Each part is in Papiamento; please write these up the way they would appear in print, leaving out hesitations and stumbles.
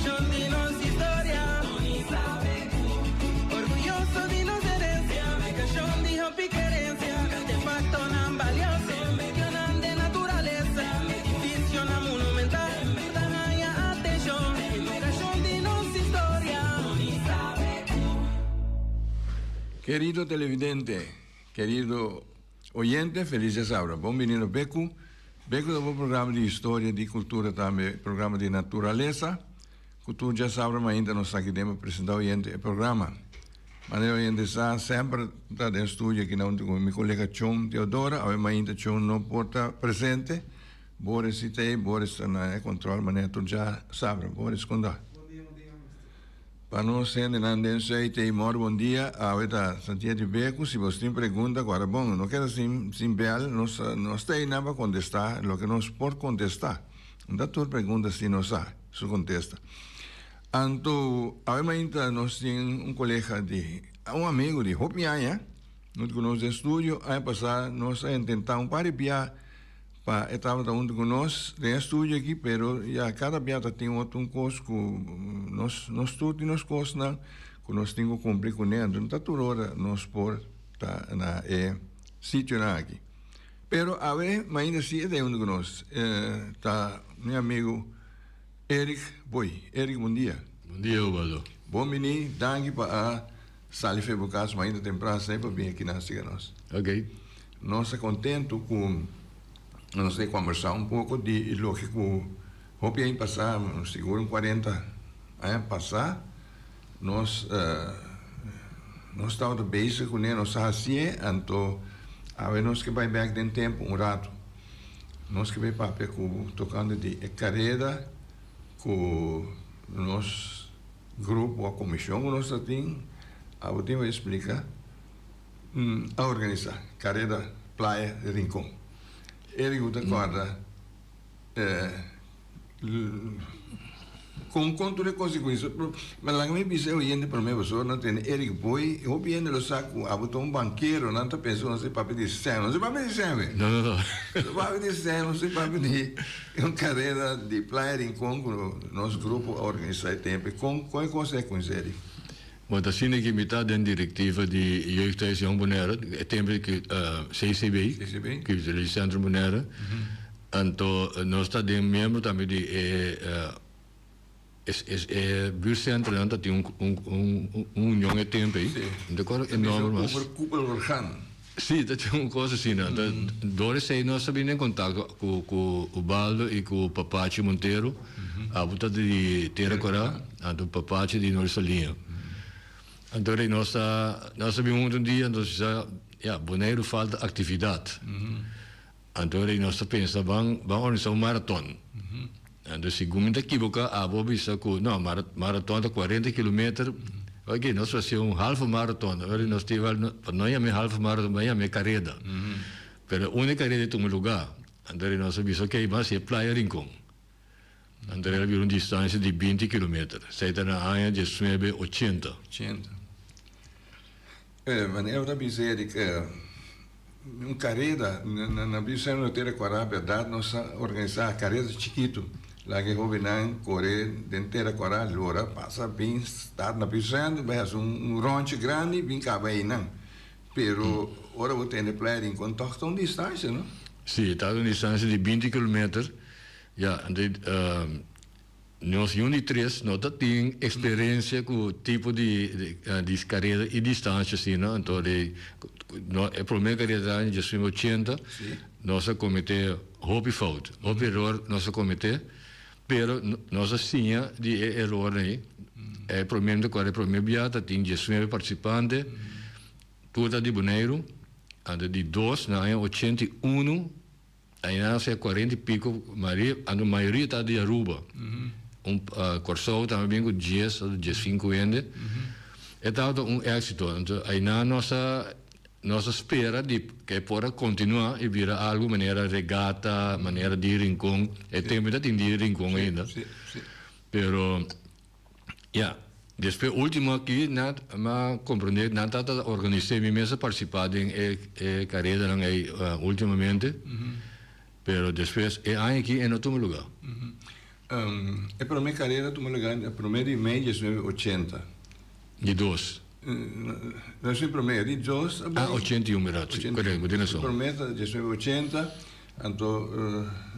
Edukashon di nos historia. Orguyoso di nos herensia. Edukashon di hopi kerensia. Artefaktonan balioso. Medionan den naturalesa. Edifisionan monumental. Tur ta haña atenshon. Edukashon di nos historia. Kerido televidente, kerido oyente, felis djasabra. Bon bini na Beku. Beku ta bo programa di historia, di kultura tambe programa di naturalesa. Ku tur djasabra mainta nos ta aki den pa presenta oyente e programa. Manera oyente sa semper ta den studio aki na huntu ku mi kolega Chon Teodora. Awe mainta Chon no por ta presente. Boris si ta ei, Boris ta na e control manera tur djasabra. Boris kon ta? Pa nos hendenan den Zuid ei mor bon dia, awe ta Santia di Beku, si bos tin pregunta ku ora bon no keda sin sin bel nos nos ta einan pa kontestá loke nos por kontestá. No ta tur pregunta si nos sa su kontesta. Anto awe mainta nos tin un kolega di un amigu di hopi aña nos ku nos den studio aña pasá nos a intentá un par di bia Pa e tabata huntu ku nos den e studio aki, pero ya kada bia ta tin otro un kos ku nos nos tur tin nos kosnan ku nos tin ku kumpli kuné, anto no ta tur ora nos por ta na e sitionan aki. Pero awe mainda si e ta huntu ku nos, ta mi amigu Eric Boy. Eric, bon dia. Bon dia, Ubaldo. Bon bini, danki pa a sali for bo kas mainda tempran asina pa bin aki nan siga nos. Ok. Nos ta kontentu ku nos ta kombersá un poko di loke ku hopi aña pasá, sigur un kuarenta aña pasá, nos nos tabata bezig kuné, nos a hasié, anto awe nos ke bai bèk den tempu un ratu. Nos ke bai papia ku bo tokante di e kareda ku nos grupo o komishon ku nos ta tin, abo tin bai splika. A organisá kareda Playa di Rincon. Eric bo ta kòrda kon kon tur e kos di kuminsá? Ma laga mi bisa e oyente promé pasobra nan tende Eric Boy hopi hende lo sa ku abo ta un bankero nan ta pensa ku nos ta papia di sèn nos ta papia di sèn we No no no. Nos ta papia di sèn nos ta papia di un kareda di Playa Rincon ku nos grupo a organisá e tempu kon kon e kos a kuminsá Eric? Bo ta asina ki mi ta den direktiva di Jeugdhuis Jong Bonaire, e tempu ki CCB, Cultureel Centrum Bonaire, anto nos ta den miembro tambe di e e buurtcentronan ta tin un un union e tempu ei, no ta acuerdo e nomber mas. Overkoepelorgaan. Si, ta tin un kos asina. Anto dor esei nos ta bini en kontakto ku ku Ubaldo i ku Papachi Montero. Abo ta di Tera Kora, anto Papachi di Noord Saliña. Anto rei nos ta nos ta bin huntu un dia, anto nos bisa, ya, Boneiru falta aktividat. Anto rei nos ta pensa ban ban organisá un maraton. Anto segun mi ta kiboká abo a bisa ku no maraton ta kuarenta kilometer, oke nos hasi un half maraton, ora nos tin wèl pa no yam'é half maraton ban yam'é kareda. Pero unda e kareda tuma lugá? Anto rei nos a bisa oke ban hasi e Playa Rincon. Anto rei a bira un distansia di binti kilometer, esei ta na aña diesnuebe ochenta. Ochenta. Wanneer ta bisa Eric, un careda, na bisa no tera cuara berdad nos a organisa careda chikitu, laga e hobennan core den tera cuara lora pasa bin start na Pisrando bai haci un ronchi grandi bin caba eynan, pero ora bo tende Playa Rincon toch ta un distancia no? Si, ta un distancia di binti kilometer, ya, anto Nos yun di tres no ta tin experiencia cu tipo di di careda y distancia asina, anto di no e prome careda ta aña diesnuebe ochenta nos a comete hopi fout, hopi eror nos a comete, pero nos a siña di e erornan ey, e prome mi ta acorda e prome bia ta tin diesnuebe participante, tur ta di Boneiru, anto di dos na aña 81. Aña nan sea cuarenta y pico, mayoria, anto mayoria ta di Aruba. Un Corsou tambe bin cu dies o dies cinco hende. E tabata un exito. Anto ayna nos a nos a spera di ke por a continua y bira algo manera regata, manera di Rincon. E tempo ta tin di Rincon ainda. Pero Ya, despues ultimo aki nan a comprende nan tata organise mi mes a participa den e e caredanan ey ultimamente, pero despues e aña aki e no tuma lugar. E prome karera a tuma lugá na prome di mei diesnuebe ochenta. Di dos. No si prome, di dos a bai. Ah, 81 berdad, si, korekto, bo tin rason. E prome ta 1980, anto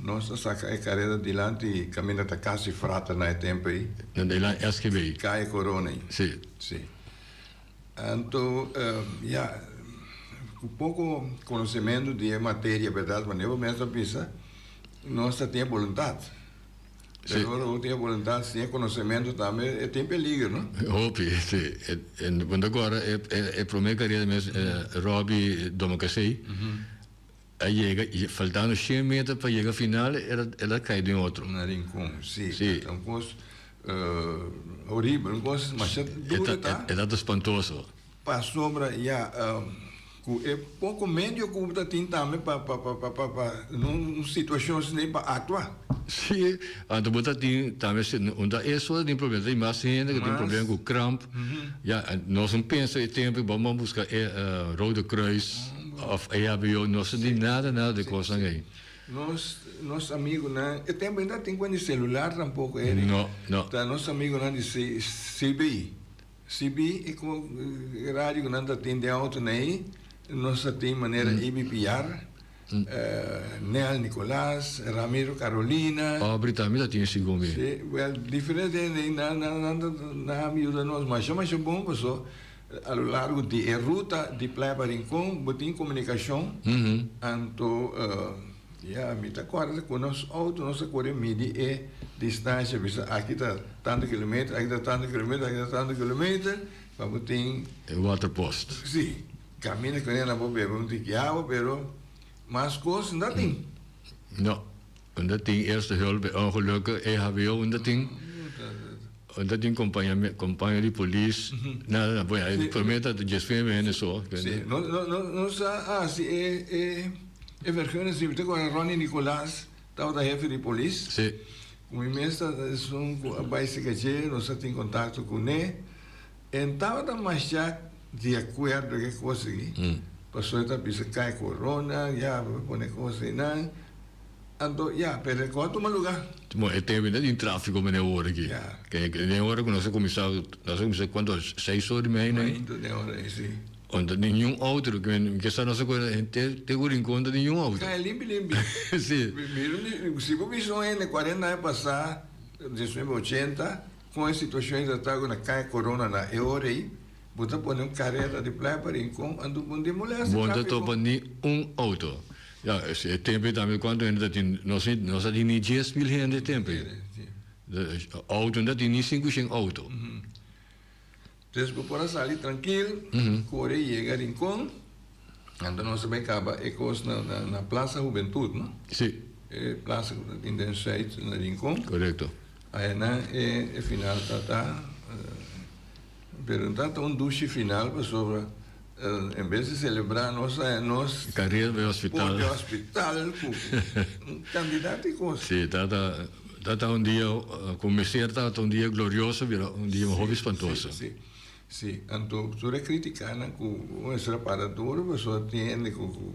nos a saka e karera dilanti kaminda ta kasi frater na e tempu ei. Na dilanti SGB. Kaya Corona ei. Si. Si. Anto, ya, ku poko konosementu di e materia, berdad, manera bo mes a bisa, nos ta tin e boluntat. Sí. Pero ora bo tin e boluntat sin e konosementu tambe e tin peligro, no? Hopi, sí. En bo ta kòrda e e promé karera mes Robby Domacassé a yega i faltando shen meter pa yega final el a kai den otro. Na Rincon, sí. Sí. Ta un kos horibel, un kos masha duro ta. E ta spantoso. Pasobra ya ku e poko medio ku bo ta tin tambe pa pa pa pa pa pa un situashon asina pa aktua. Sí, anto bo ta tin tambe si un ta e so ta tin problema, tin mas hende ku tin problema ku kramp. Ya, nos no pensa e tempu bo a buska e Rode Kruis òf EHBO, nos no tin nada nada di kosnan ei. Nos nos amigunan, e tempu ei no ta tin kuenta di selular tampoko, Eric. No, no. Ta nos amigunan di CBI. CB e ku radio ku nan ta tin den auto nei, nos ta tin manera Ibi Piar, Nel Nicolas, Ramiro Carolina. Aubrey tambe ta tin segun mi. Si, well diferente hende ei nan nan nan a yuda nos masha masha bon paso a lo largo di e ruta di Playa pa Rincon bo tin komunikashon anto Ya, mi ta kòrda ku nos outo nos a kore midi e distansia, bisa aki ta tantu kilometer, aki ta tantu kilometer, aki ta tantu kilometer, pa bo tin. E waterpost. Si, kaminda ku nan por bebe un tiki awa, pero mas kos no ta tin. No, no ta tin eerste hulp bij ongelukken, EHBO no ta tin. No ta tin kompaño di polis, nada, nada. Bueno, e promé ta djes feme hende so. Si, nos a hasi e. E vergunning si mi ta kore Ronnie Nicolaas tabata hefe di polis. Si. Ku mi mes ta esun ku a bai seka dje, nos a tin kontakto kuné. En tabata masha di akuerdo ku e kos aki. Pasobra e ta bisa kai korona, ya bo pone kos einan. Anto ya, pero e kos a tuma lugá. Bon, e tempu ainda tin tráfiko mene ora aki. Ya. Ke den ora ku nos a kuminsá, nos a kuminsá kuantu seis ora di mei nei. Mainta den ora ei, si. Unda ningun auto, mi ke sa nos a kore te te ku Rincon ta ningun auto. Kai limpi limpi. Si. Mira si bo bisa un hende 40 aña pasá, diesnuebe ochenta, kon e situashon ei ta ta ku na kai korona na e ora ei, bo ta pone un kareta di playa pa Rincon, anto bo no tin molestia Bo no ta tráfiko. topa ni un auto. Ya, e tempu ei tambe kuantu hende ta tin, nos nos a tin ni 10,000 hende e tempu ei. Auto no ta tin ni sinku shen auto. Des bo por a sali trankil, kore yega Rincon, anto nos a bai kaba e kos na na Plaza Hubentud, no? Si. E plaza ku ta tin den Zuid na Rincon. Korekto. Ayanan e e final ta ta, pero no ta un dushi final pasobra en bes di selebrá nos a nos. Karera bai hospital. Por di hospital ku un kandidat di kos. Si, ta ta. Ta ta un dia ku mester ta un dia glorioso bira un dia hopi spantoso. Si, si, si. Anto tur e kritikanan ku mester a para duru pasobra tin hende ku ku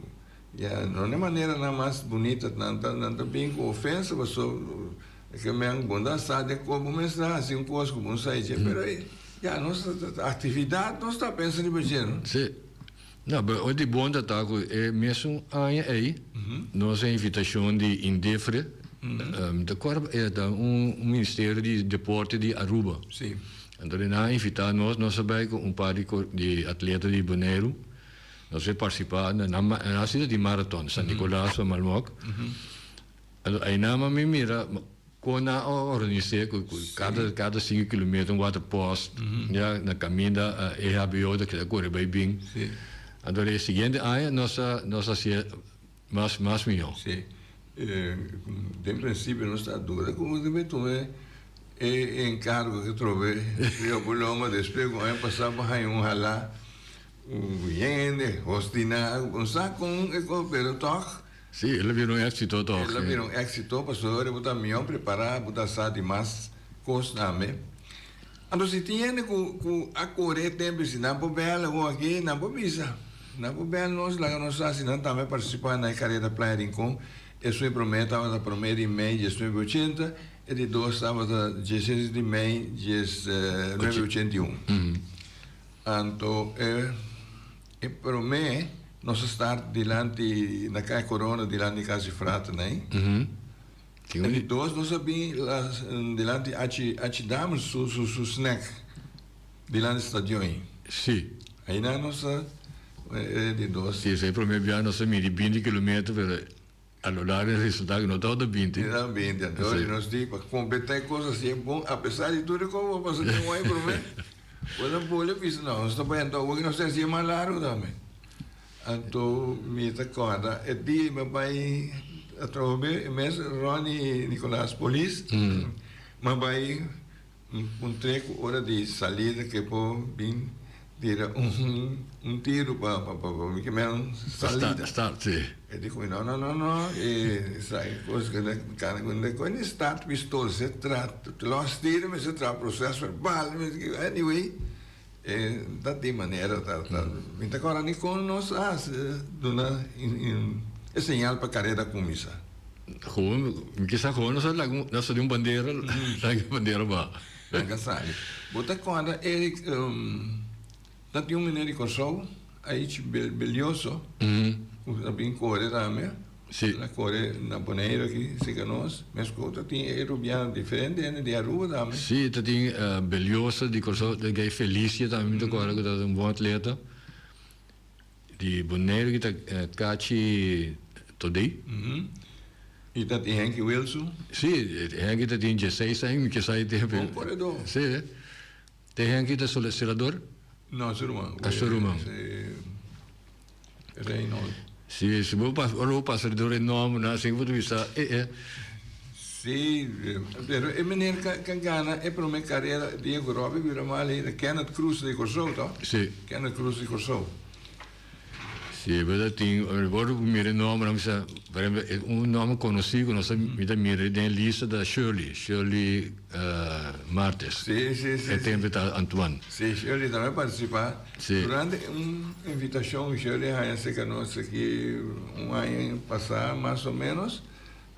ya no na e maneranan mas bunita nan ta nan ta bin ku ofensa pasobra ke men bo no ta sa den kon bo mester hasi un kos ku bo no sa dje pero ya nos aktividat nos ta pensa riba dje no. Si. No, pero oi di bon ta ta ku e mesun aña ei nos a invitashon di Indefre, mi ta kòrda e ta un ministerio di deporte di Aruba. Sí. Anto nan a invitá nos, nos a bai ku un par di di atleta di Boneiru, nos a partisipá na nan a hasi di maraton, San Nicolas pa Malmok. Anto einan mi mira kon nan a organis'é ku kada kada sinku kilometer un waterpost ya na kaminda EHBO ta keda kore bai bin. Anto e siguiente aña nos a nos a hasié mas mas mihó. Sí. Den prinsipio nos ta duda ku nos debe tuma e enkargo ke trobe Rio Buloma despues ku aña pasá bo haña un halá un hende hostiná un sa kon e kos pero tòg Sí, el a bira un éxito tòg. El a bira un éxito pasobra ora bo ta mihó prepará, bo ta sa di mas kos tambe. Anto si tin hende ku ku a kore e tempu si nan por bèl awor aki, nan por bisa. Nan por bèl nos, laga nos sa si nan tambe a partisipá na e karera Playa Rincon. Esun e promé tabata promé di mei diesnuebe ochenta. E di dos tabata dieseis di mei dies nuebe ochenta i un. Anto e e promé nos a start dilanti na Kaya Corona dilanti kas di fraternan ei. E di dos nos a bin dilanti Achi Achi Dames su su su snack dilanti stadion ei. Sí. Einan nos a e di dos. Sí, esei promé bia nos a midi binti kilometer pero A lo largo e resultá ku no tabata 20. No tabata 20, anto Sí. nos di pa kompletá e kos asi e bon, apesar di tur e kos ku a pasa den wai promé, bo ta bolbe bisa no, nos ta bai anto awor ku nos ta hasi e mas largu tambe. Anto mi ta kòrda e dia mi a bai atrobe e mes Ronnie Nicolaas Polis, mi a bai Puntr'é ku ora di salida ke por bin tira un tiru pa pa mi ke men salida. Start, si. E di ku mi no no no no e esaki kos ku na kana ku na kos ni start pistol se tra los tiro mester tra proces verbal anyway e ta di manera ta ta mi ta kòrda ni kon nos a hasi duna e señal pa kareda kuminsá. Gewoon, mi kisa gewoon nos a laga un, nos a di un bandera, laga e bandera baha. Laga sali. Bo ta kòrda Eric, ta tin un meneer di Kòrsou, Aich Belioso, ku ta bin kore tambe. Si. El a kore na Boneiru aki serka nos. Meskos ta tin e rubiano diferente hende di Aruba tambe. Si, ta tin Belioso di Kòrsou, ta Gay Felicia tambe mi ta kòrda ku tabata un bon atleta. Di Boneiru ki ta Kachi Todey. I ta tin Henky Wilson. Si, Henky ta tin dieseis aña, mi ke sa e tempu. Bon koredó. Si. Te Henky ta selador? No, su ruman. Ah, su ruman. Si, Reynold. Si, si bo pasa, ora bo pasa dor e nòmbernan asin bo ta bisa, e e. Si, pero e meneer ka gana e prome karera dia ku Robbie bira mal ei ta Kenneth Cruz di Kòrsou, to? Si. Kenneth Cruz di Kòrsou. Si, e berdad tin, ora bo mira e nòmbernan bo bisa, por ehempel, un nòmber konosí ku nos ta mi ta mira den e lista ta Shirley, Shirley Martes. Si, si, si. E tempu ta Antoine. Si, Shirley tambe partisipá. Si. Durante un invitashon Shirley haña serka nos aki un aña pasá mas o ménos.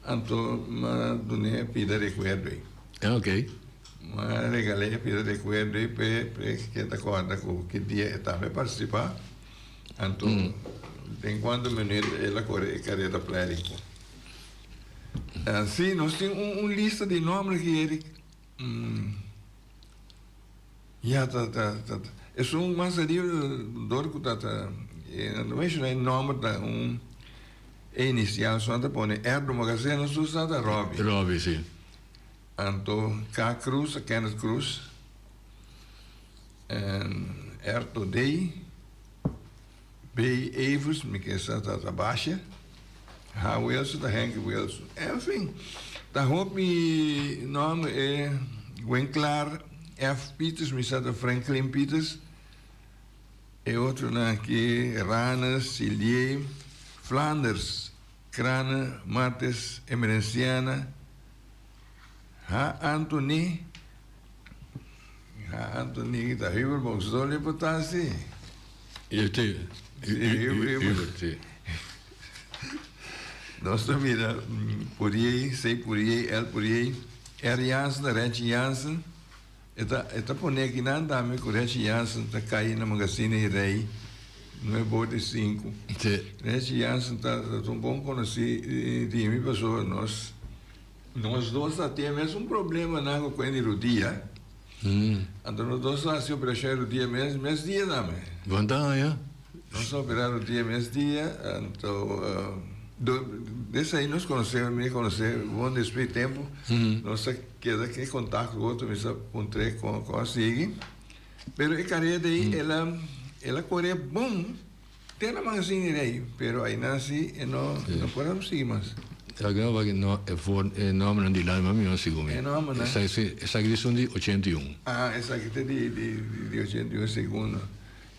Anto m'a dun'é e pida rekuerdo ei. Ah, ok. M'a regal'é e pida rekuerdo ei p'e p'e keda kòrda ku ki dia e tambe partisipá. Anto den kuantu minüt el a kore e karera Plèrico. Sí, nos tin un un lista di nòmber aki, Eric. Ya ta ta ta esun mas ariba dor ku ta ta e no menshoná e nòmber ta un e inisial so nan ta pone Erdo Magazeno su sa ta Robbie. Robbie si. Anto K Cruz ta Kenneth Cruz en Erto Day B Evers mi ke sa ta ta Basha H Wilson ta Henky Wilson enfin ta hopi nòmber e Winklaar F Pieters mi sa ta Franklin Pieters e otronan aki Rana Silié Flanders Crane Martes Emerenciana H Anthony H Anthony ta Hubert Boxdor e por ta asi. Hubert, si. Nos ta mira Puriey, C. Puriey, L. Puriey, R. Jansen, Renchi Jansen. E ta e ta pone akinan tambe ku Renchi Jansen ta kai na Magazine di Rei nuebe ora di sinku. Renchi Jansen ta ta un bon konosí di mi pasobra nos nos dos ta tin e mesun problemanan ku kuen di rudia. Anto nos dos a hasi operashon e rudia mes mes dia tambe. Wanta aña? Nos a operá rudia mes dia, anto desde ahí nos konosé, mi a konosé bon despues di tempu, nos a keda ke kontakto ku otro, mi sa puntr'é kon kon a sigui. Pero e karera ei el a el a kore bon. Te na Magazine di Rey, pero aynan si e no no por a sigui mas. Esaki no wak no e for e nombernan di lama mi no sigu mi. E nombernan. Esaki esaki di esun di 81. Ah esaki ta di di di 81 segundo.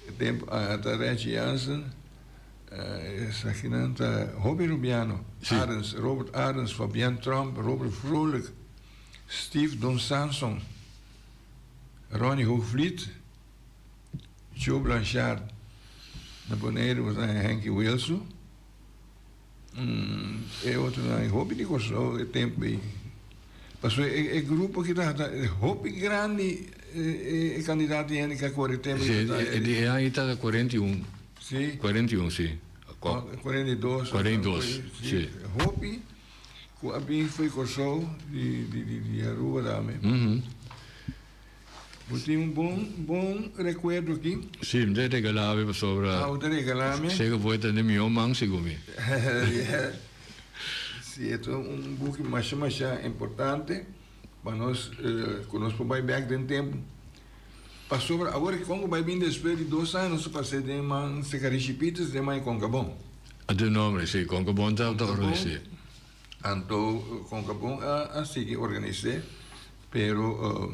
E tempo a ta Reggie Jansen esakinan ta hopi Rubiano. Si. Arends, Robert Arends, Fabian Tromp, Robert Vrolijk, Steve Don Sanson, Ronnie Hoogvliet. Joe Blanchard na Boneiru bo ta Henky Wilson e otronan hopi di Kòrsou e tempu ei. Pasobra e e grupo aki ta ta hopi grandi e e kandidat di hende ku a kore tempu Si, di e aña ta 41. Si. 41, si. 42. 42, si. Hopi ku a bin fo'i Kòrsou di di di Aruba tambe. Bo tin un bon bon rekuerdo aki? Si, mi ta regalá mi pasobra. Ah, bo ta regalá mi? Seko bo e ta den mihó man segun mi. Si, e ta un buki masha masha importante pa nos ku nos por bai bèk den tempu. Pasobra awor e kon ku bai bin despues di dos aña nos ta pas'é den man Sekarishi Pieters den man e Konkabon. A den nombre, si, Konkabon ta organis'é. Anto Konkabon a sigui organis'é. Pero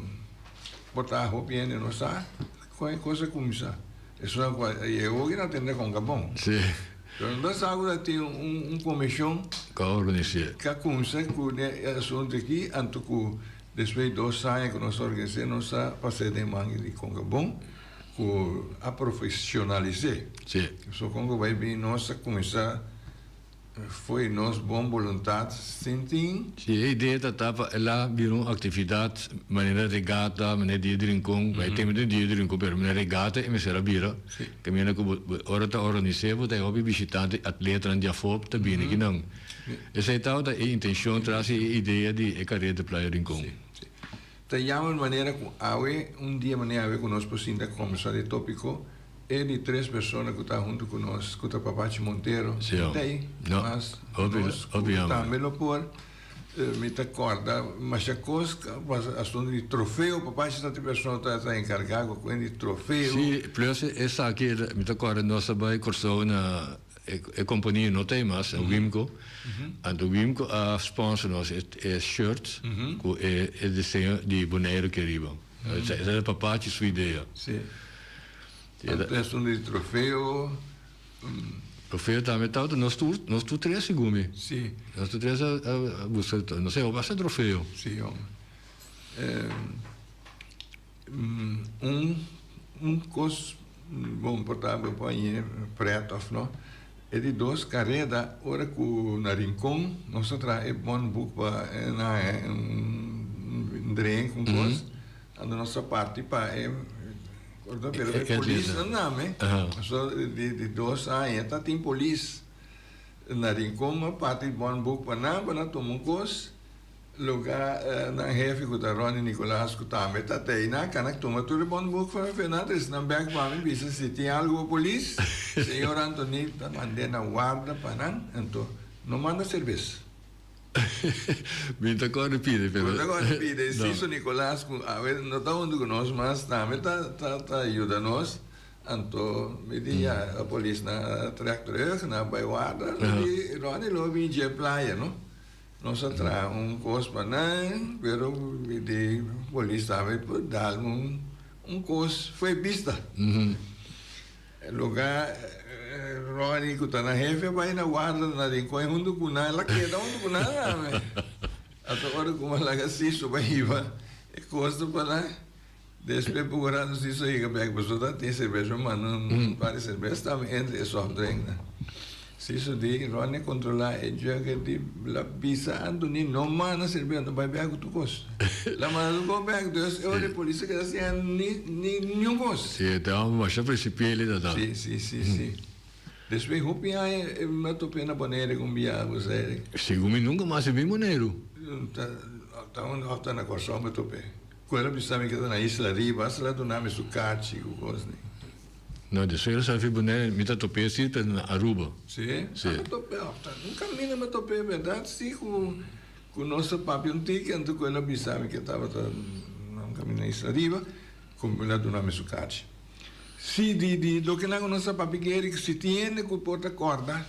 por ta hopi hende no sa con e cos a cuminsa. Esun a cua yega hopi na tende con Gabon. Sí. Pero no ta sa cu ta tin un comision. Cu a organis'é. Cu a cuminsa cu e asunto aki, anto cu despues di dos aña cu nos a organis'é, nos a pas'é den man di Concabon cu a profesionalis'é. Sí. So con cu bay bin nos a cuminsa. Fo'i nos bon boluntat sin tin. Si e idea ta ta pa el a bira un aktividat manera regata, manera dia di rincon, bai tempu den dia di rincon pero manera regata e mester a bira, kaminda ku bo ora ta organis'é bo ta e hopi bishitante, atletanan di afó ta bini akinan. Esei tabata e intenshon tras di e idea di e karera di Playa Rincon. Ta yama un manera ku awe, un dia manera awe ku nos por sinta kombersá di e tópiko. E di tres persona ku ta huntu ku nos ku ta Papachi Montero no ta ei, mas nos ku tambe lo por. Mi ta kòrda masha kos pasa asuntu di trofeo, Papachi ta e persona ku ta enkargá ku kuenta di trofeo. Si, plus esaki mi ta kòrda nos a bai Kòrsou na e kompania no ta ei mas, Wimco, anto Wimco a sponsor nos e shirt ku e diseño di Boneiru aki ariba. Esa ta Papachi su idea. Si. Anto esun di trofeo. Trofeo tambe tabata nos tur, nos tur tres segun mi. Si. Nos tur tres a buska, no sé, basta trofeo. Si, homber. Un, un kos bon por ta bo por hañ'é pret of no, e di dos kareda ora ku na Rincon nos a traha e bon boek pa nan haña un drink, un kos, anto nos a parti pa e. Corda pero e polis na name. So di di dos aña ta tin polis na Rincon a parti bon boek pa nan pa nan tuma un kos loga nan hefe ku ta Ronnie Nicolaas ku tambe ta tei nan kana tuma tur e bon boek for fe nan trese nan bek pa mi bisa si tin algo pa polis señor Anthony ta mande na warda pa nan anto no manda serbes. Mi ta kòrda pidi pero. Bo ta kòrda pidi. Siso Nicolas ku awe no ta huntu ku nos mas tambe ta ta yuda nos. Anto mi di ya e polisnan a trèk terug nan a bai warda. Mi di Ronnie lo bin dje playa no. Nos a traha un kos pa nan pero mi di polis tambe por dal un un kos fo'i bista. Loga Ronnie ku ta nan hefe a bai na warda na Rincon huntu ku nan, el a keda huntu ku nan tambe. Ata ora ku a laga Siso bai hiba e kosta pa nan, despues poko rato Siso a yega bek pasobra ta tin serbes, mi a manda un par di serbes tambe entre e softdrinknan. Siso di, Ronnie controla e jug di la bisa Anthony no manda sirbi anto bai bek ku tur kos. La manda tur kos bek dus e ora e polis a keda sin ni ni niun kos. Si e ta un masha principiel e ta ta. Si si si si. Despues hopi aña e mi a tope na Bonaire ku un biaha ku sa. Segun mi nunka mas e bin Boneiru. Ta ta un òf ta na Kòrsou mi tope. Ku el a bisa mi ke ta na Isla Riba hasta el a duna mi su kachi ku kos ni. No, de suelo sa fi Bonaire, mi ta top'é si, pero na Aruba. Sí? Sí. Ah, mi top'é òf ta. Un kaminda mi top'é, bèrdat? Sí, ku ku nos a papia un tiki, anto ku el a bisa mi ke tabata na un kaminda Isla Riba, ku el a duna mi su kachi. Sí, di di loke nan ku nos a papia Geri, si tin hende ku por ta kòrda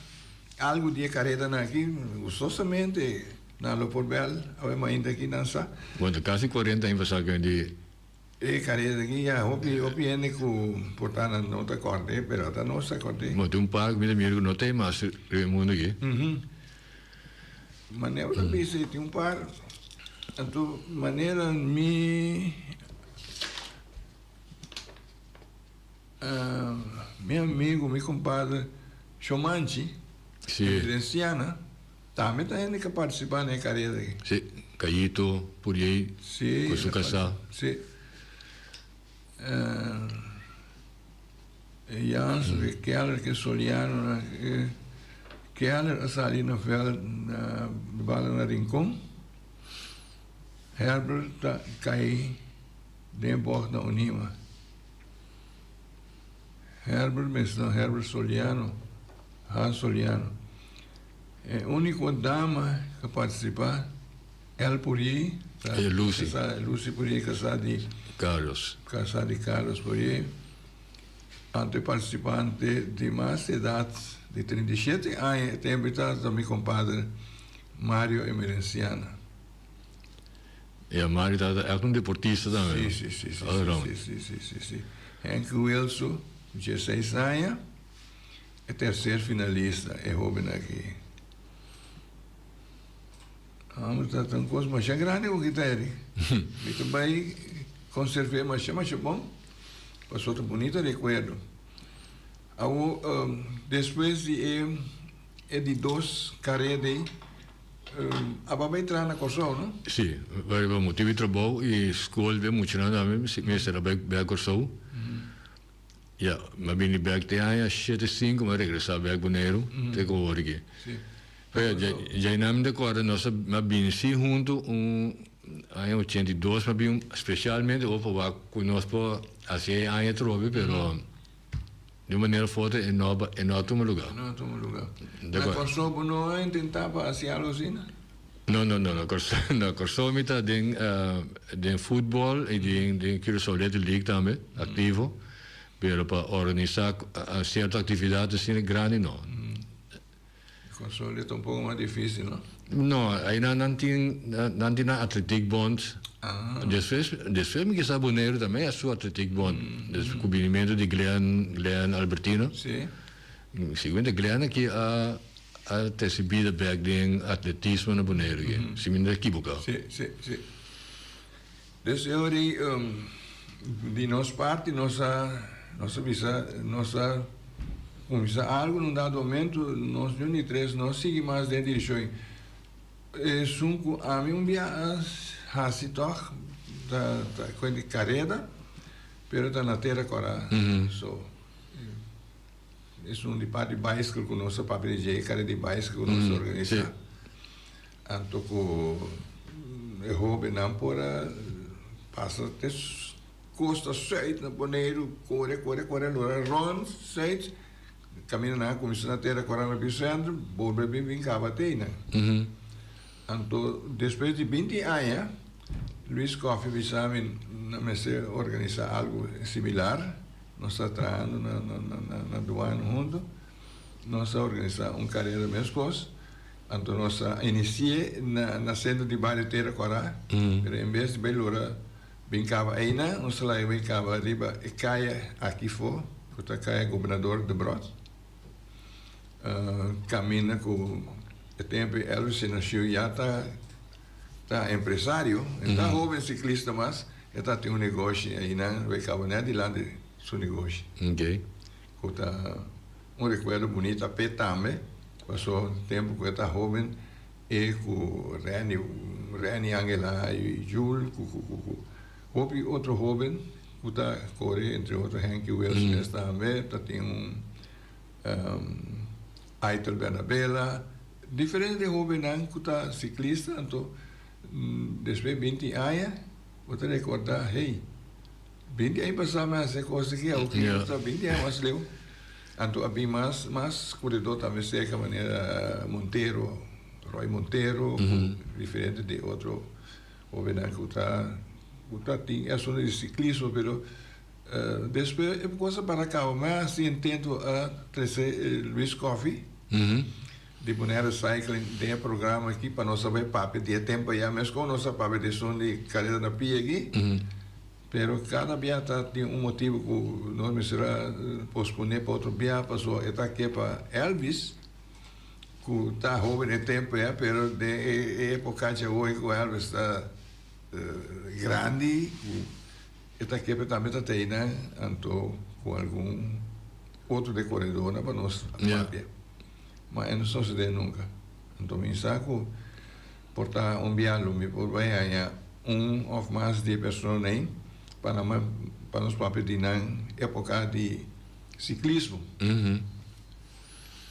algu di e karedanan aki, gustosamente nan lo por bèl awe mainta aki nan sa. Bueno, kasi kuarenta aña pasá ku di. E careda aki ya hopi hopi hende cu por ta nan no ta cord'e pero ata nos ta cord'e. Bo tin un par cu mi ta mira cu no ta e mas riba e mundo aki. Manera bo ta bisa e tin un par anto manera mi mi amigo mi compadre Shomanchi Si. Evidenciana. Tambe ta hende ku a partisipá na e kareda aki. Sí, Cayito Puriey ku su kasá. Sí. E Jans ku e Keller ku e Soliano Keller a sali na vèlt na bala na Rincon. Herbert ta kai den e bògt na Onima. Herbert mes no, Herbert Soliano, Hans Soliano. E úniko dama ku a partisipá, El Puriey, ta Lucy. Kasá, Lucy Puriey kasá di Carlos. Kasá di Carlos Puriey. Anto e partisipante di mas edat di 37 aña e tempu ta ta mi kompadre Mario Emerenciana. Ja, Mario tabata ègt un deportista tambe. Sí, sí, sí, sí, sí, sí, sí, sí, sí. Henk Wilso, dieseis aña, e tercer finalista, e hoben aki. Amo ta ta un kos masha grandi ku kita Eric. Mi ta bai konserv'é masha masha bon, pasobra ta bunito rekuerdo. Awo, despues di e e di dos kareda ei, Aba bai traha na Kòrsou, no? Sí, bai pa motibu di trabou i skol den muchanan tambe mi mester a bai bek Kòrsou. Ya, mi a bini bek te aña shete sinku mi a regresá bek Boneiru te ku awor aki. Pero ya, djainan mi ta kòrda nos a mi a bini sí huntu un aña 82 mi a bin spesialmente awor pa wak ku nos por hasi e aña atrobe pero. Di un manera fuerte e no e no a tuma luga. E no a tuma luga. Na Kòrsou bo no a intentá pa hasi algu asina? No, no, no. Na Kòrsou, na Kòrsou mi ta den den futbòl i den den Curaçao Little League tambe, aktivo. Pero pa organisá sierto aktividat asina grandi no. Kòrsou ta un poko mas difísil, no? No, einan nan tin nan tin nan atletiek bond. Despues despues mi kisa Boneiru tambe a su atletiek bond. Despues ku binimentu di Glenn Glenn Albertino. Sí. Siguiente Glenn aki a a trese bida bek den atletismo na Boneiru aki, si mi no ta ekiboká. Sí, sí, sí. Dus e ora ei di nos parti nos a nos a bisa nos a kuminsá algu na un dado momento nos niun di tres no a sigui mas den direkshon ei. Esun ku ami un bia a hasi tòg ta ta kuen di kareda pero ta na tera kòrá so esun di parti baiskel ku nos a papia di dje e kareda di baiskel ku nos a organisá. Anto ku e hóbennan por a pasa te kosta sùit na Boneiru, kore, kore, kore, lora rònt sùit, kaminda nan a kuminsá na tera kòrá na Biosentrum, bolbe bin bin kaba te einan. Anto despues di binti aña, Luis Coffie bisa mi nan mester organisá algu similar, nos ta trahando na na duana huntu, nos a organisá un karera meskos. Anto nos a inisi'é na na sentro di bario Tera Kòrá, pero en bes di bai lora bin kaba einan, nos a laga bai kaba riba e kaya aki fo, ku ta kaya Gobernador Debrot, kaminda ku e tempu ei Elvis Senaciu ya ta ta empresario, e ta hoben siklista mas, e ta tin un negoshi einan, bai kaba nèt dilanti su negoshi. Ku ta un rekuerdo bunita p'e tambe, paso tempu ku e ta hoben e ku Renny, Renny Angela i Jul ku ku ku hopi otro hoben ku ta kore entre otro Henky Wils mes tambe ta tin un Aitel Bernabela diferente hobennan ku ta siklista anto despues binti aña bo ta rekorda hey. 20 aña pasá mi a hasi e kos aki, awor ki ta 20 aña mas leu. Anto a bin mas mas koredó tambe serka manera Montero, Roy Montero ku diferente di otro hóbennan ku ta ku ta tin e asuntu di siklismo pero despues e kos a para kaba. Mi a hasi intento a trese Luis Coffie di Bonaire Cycling den e programa aki pa nos a bai papia di e tempu ayá meskos nos a papia di esun di kareda na pia aki. Pero kada bia ta tin un motibu ku nos mester a posponé pa otro bia pasobra e ta ke pa Elvis ku ta hoben e tempu ya pero den e epoka djawoy ku Elvis ta grandi ku e ta ke pa tambe ta teinan anto ku algun otro de koredornan pa nos papia. Ma e no sosodé nunka. Anto mi sa ku por ta un bia lo mi por bai haña un òf mas di e personanan ei pa nan pa nos papia di nan époka di siklismo.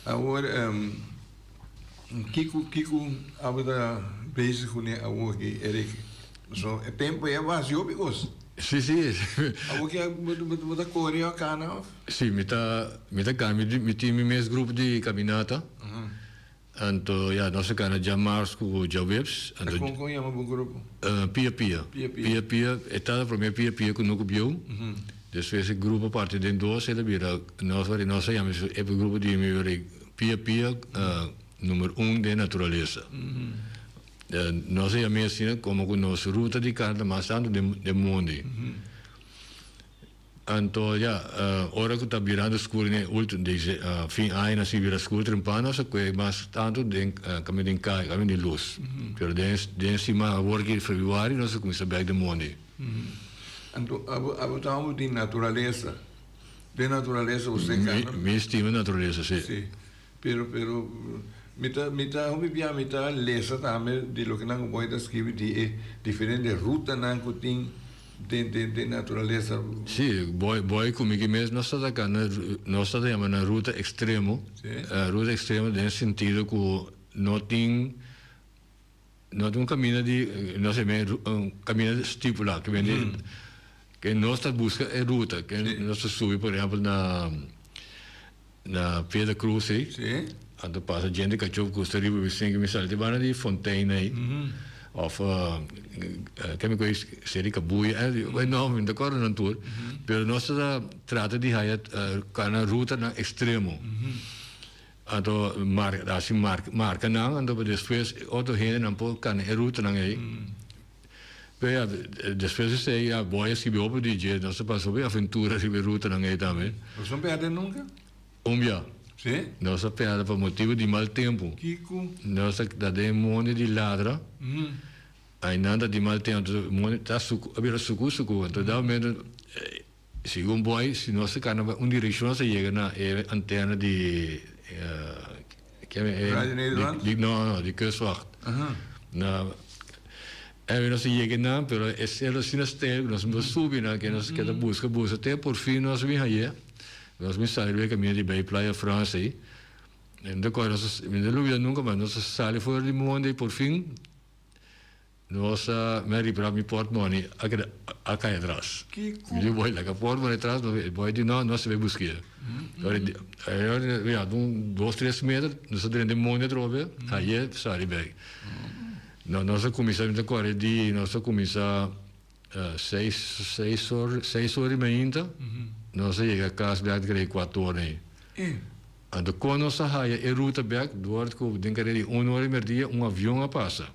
Awor kiko kiko abo ta bezig kuné awor aki Eric? So e tempu ei a basi hopi kos. Si si. Awor ki bo ta kore òf kana òf? Si mi ta mi ta kana mi tin mi mes grupo di kaminata. Anto ya nos a kana djamars ku djaweps. Anto kon kon yama bo grupo? Pia Pia. Pia Pia. Pia Pia e tabata prome Pia Pia ku Nuku Bieu. Despues e grupo a parti den dos el a bira nos wari nos a yama e grupo di mi wari Pia Pia numero un den naturalesa. Nos a yam'e asina komo ku nos ruta di kana ta mas tantu den mondi. Anto ya, ora ku ta birando skur den e ultimo, deze fin aña si bira skur trempan nos a kue mas tantu den kaminda den kai, kaminda den lus. Pero den den siman awor ki februari nos a kuminsá bèk den mondi. Anto abo abo ta hopi di naturalesa. Den naturalesa bo stay kana? Mi stima naturalesa, si. Si. Pero pero mi ta mi ta hopi bia mi ta lesa tambe di loke nan ku boy ta skibi di e diferente rutanan ku tin den den den naturalesa. Si, boy boy ku mi ki mes nos ta taka na nos ta yama na ruta ekstremo. Si. Ruta ekstremo den sentido ku no tin no tin un kaminda di no se men un kaminda stipula ke men ke nos ta buska e ruta ke nos ta subi por ehempel na Na Piedra Cruz ei. Sí. Anto pasa djente kachó ku sta riba Vicente mi sali te banda di Fontein ei. Of ke mi koe seri Kabuya eh no mi no ta kòrda nan tur. Pero nos ta trata di haya kana rutanan ekstremo. Anto marka hasi marka nan anto pa despues otro hendenan por kana e rutanan ei. Pero ya, despues di esei ya boy a skibi hopi di dje, nos a pasa hopi aventura riba e rutanan ei tambe. Nos no perde nunca? Un bia. Si? Nos a perde pa motibu di mal tempu. Kico? Nos a ta den mondi di ladra, ainan ta di mal tempu, entonces mondi ta suku, a bira suku suku, entonces da momento segun boy si nos a cana un direccion nos a yega na e antena di Radio Nederland? Di, no, no, di Kustwacht. Na, en nos a yega nan, pero e selo asina sterk, nos no subi nan, ke nos keda buska, buska, te por fin nos bin haye. Nos bin sali riba e kaminda di bai Playa Frans ei. Mi ta kòrda, mi no lubida nunka mas, nos a sali for di mondi ei por fin. Nos a mi a ripara mi portmoni a keda a kai atras. Kiko? Mi di boy laga portmoni atras no e boy di no nos a bai busk'e. Ora di ya un dos tres meter nos a drenta e mondi atrobe aye sali bek. No nos a kuminsa mi ta kore di nos a kuminsa seis seis or seis or di mainta nos a yega kas bek ta kere kuater or ei. Anto kon nos a haya e ruta bek dor ku den kare di un ora i merdia un avion a pasa.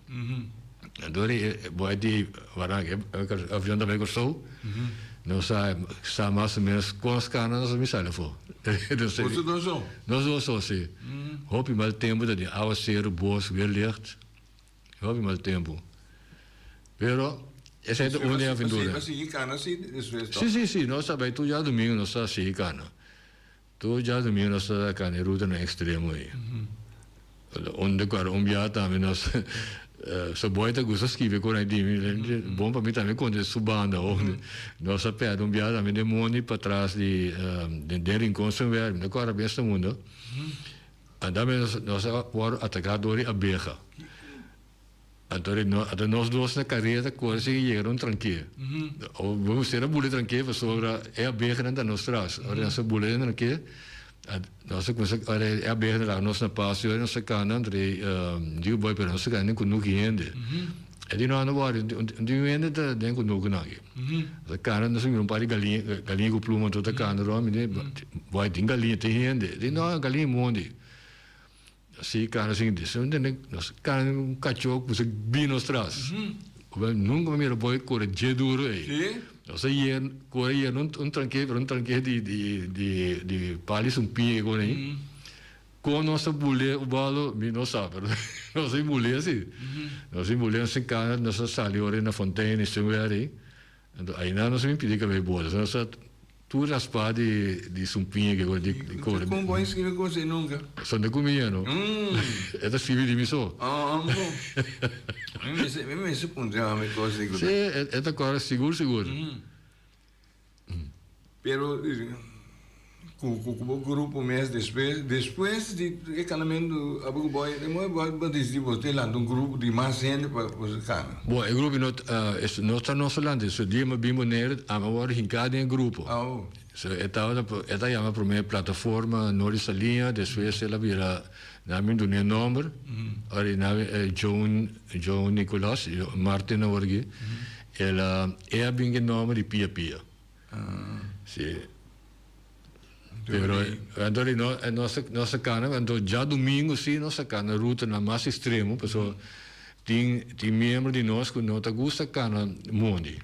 Dor e bo di Waranka e avion ta bai Kòrsou nos a sa mas o menos kon skana nos a bin sali afó. Boso dos so? Nos dos so si. Hopi mal tempu ta di awaseru, bos, weerlicht. Hopi mal tempu. Pero esei ta un di e aventura. Bo sigui kana si despues tòg? Si si si nos a bai tur djadumingu nos a sigui kana. Tur djadumingu nos ta kana e rutanan ekstremo ei. Unda ku un bia tambe nos so boy ta gusta skibi ku nan di mi bon pa mi tambe konta su banda ho. Nos a pèrdè un bia tambe den mondi patras di den Rincon Sunwerp mi ta kòrda bes ta mundo. Anda nos a wòrdu ataká dor di abeha. Anto di no, anto nos dos na kareta kore sin yega na un tranké. O bo mester a bula e tranké pasobra e abehanan ta nos tras. Ora nos a bula den tranké, nos a kuminsá, ora e abehanan laga nos na pas i ora nos a kana anto di digo boy pero nos a kana den kunuki hende. E di no no wòri, un hende ta den kunukinan aki. Nos a kana nos a mira un par di galiña, galiña ku pluma anto ta kana rònt, mi di boy tin galiña tin hende. E di no galiña mondi. Si kana sin di su tende nos kana un kachó ku sa bin nos tras. Nunka mi mira boy kore dje duro ei. Nos a yen kore yen un tranke pero un tranke di di di di pali sumpiña ke kore ei. Kon nos a bule un balo mi no sa pero nos a bule si. Nos a bule nos a kana nos a sali ora na Fontein i Sungweri. Anto ainan nos a bin pidi kabei bota. Nos a. Tur raspá di di sumpiña ke di di kore. Kon bo a skibi kos ei nunka? Esnan ta ku mi no. E ta skibi di mi so. Oh, bon. Mi mester mi mester puntra mami kos ei ku ta. Si, e ta kòrda sigur sigur. Pero ku ku bo grupo mes despues despues di e kanamentu abo ku bo e moe bo a disidi bo te lanta un grupo di mas hende pa bo kana. Bon, e grupo no no ta nos lanta, so dia mi a bin Bonaire ami a wòrdu hinká den e grupo. So e tabata e ta yama promé Plataforma Nor di Saliña, despues el a bira nan a bin duna e nòmber, ora di nan Joan Joan Nicolas, Martin awor aki, el a e a bin ku e nòmber di Pia Pia. Si. Pero anto di no nos nos a cana anto djadumingo si nos a cana rutanan mas extremo pasobra tin tin miembro di nos cu no ta gusta cana mondi.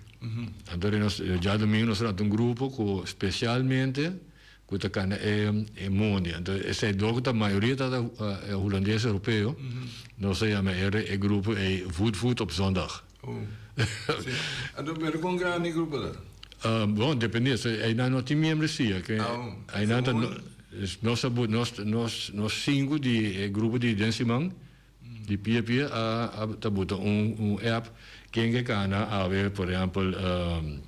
Anto di nos djadumingo nos a lanta un grupo cu specialmente cu ta cana e e mondi. Anto esey dor cu ta mayoria ta hulandes europeo nos a yama e grupo ey voet voet op zondag. Oh. Sí. Anto, pero kon grandi e grupo ta? Uh, bon, depende. So, einan no tin membresia. Ke, Ah, oh. einan ta, Gewoon- nos, a bu- nos, nos, nos sinku di e grupo di Den Siman, di Pia Pia, a, a ta buta un, un app ken ke kana awe, por ehempel, um,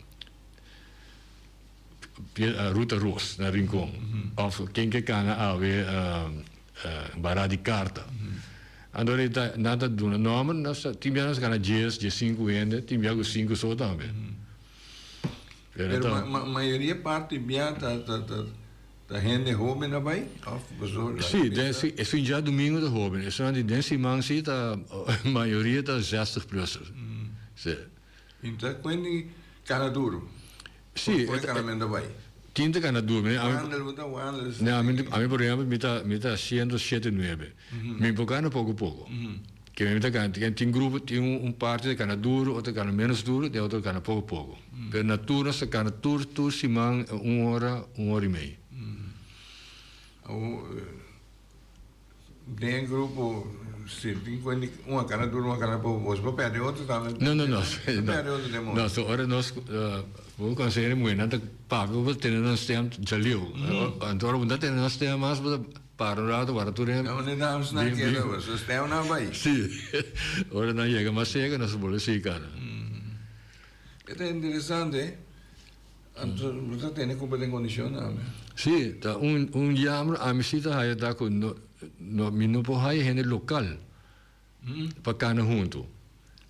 Pia, uh, Ruta Roos na Rincon. Of ken ke kana awe, um, uh, Bará di Karta. Anto e ta nan ta duna nomber, nos ta tin bia nos gana dies, diesinku hende, tin bia ku sinku so tambe. Pero Pero ma ma mayoria parti bia ta ta ta ta hende hoben a bai of boso la Si, den si esun djadumingu ta hoben, esunnan di den siman si ta mayoria ta zestig plusser. Si. I ta kuenti kana duru. Si. Por kanamento bai. Tin ta kana duru. Mi Wandel bo ta wandel. No, ami ami por ehempel mi ta mi ta siento shete nuebe. Mi por kana poko poko. Ke mi ta kana tin grupo tin un parti ta kana duru otro ta kana menos duru den otro ta kana poko poko. Pero na tur nos ta kana tur tur siman un ora un ora i mei. Awor Den e grupo si tin cuenta di un a cana duro un a cana poco boso por perde otro tambe. No no no. Por perde otro den modo. No so ora nos bo conseho muhe nan ta papia bo tene nan stem djaliu. Anto ora bo no ta tene nan stem mas bo ta para un rato wara tur hende. Unda dames nan keda bo su stem nan bai. Si ora nan yega mas cerca nos ta bolbe sigui cana. E ta interesante. Anto bo ta tene cu bo den condicion tambe. Sí, ta un un jammer ami sí ta haya ta cu no no mi no por haya hende local pa cana hunto.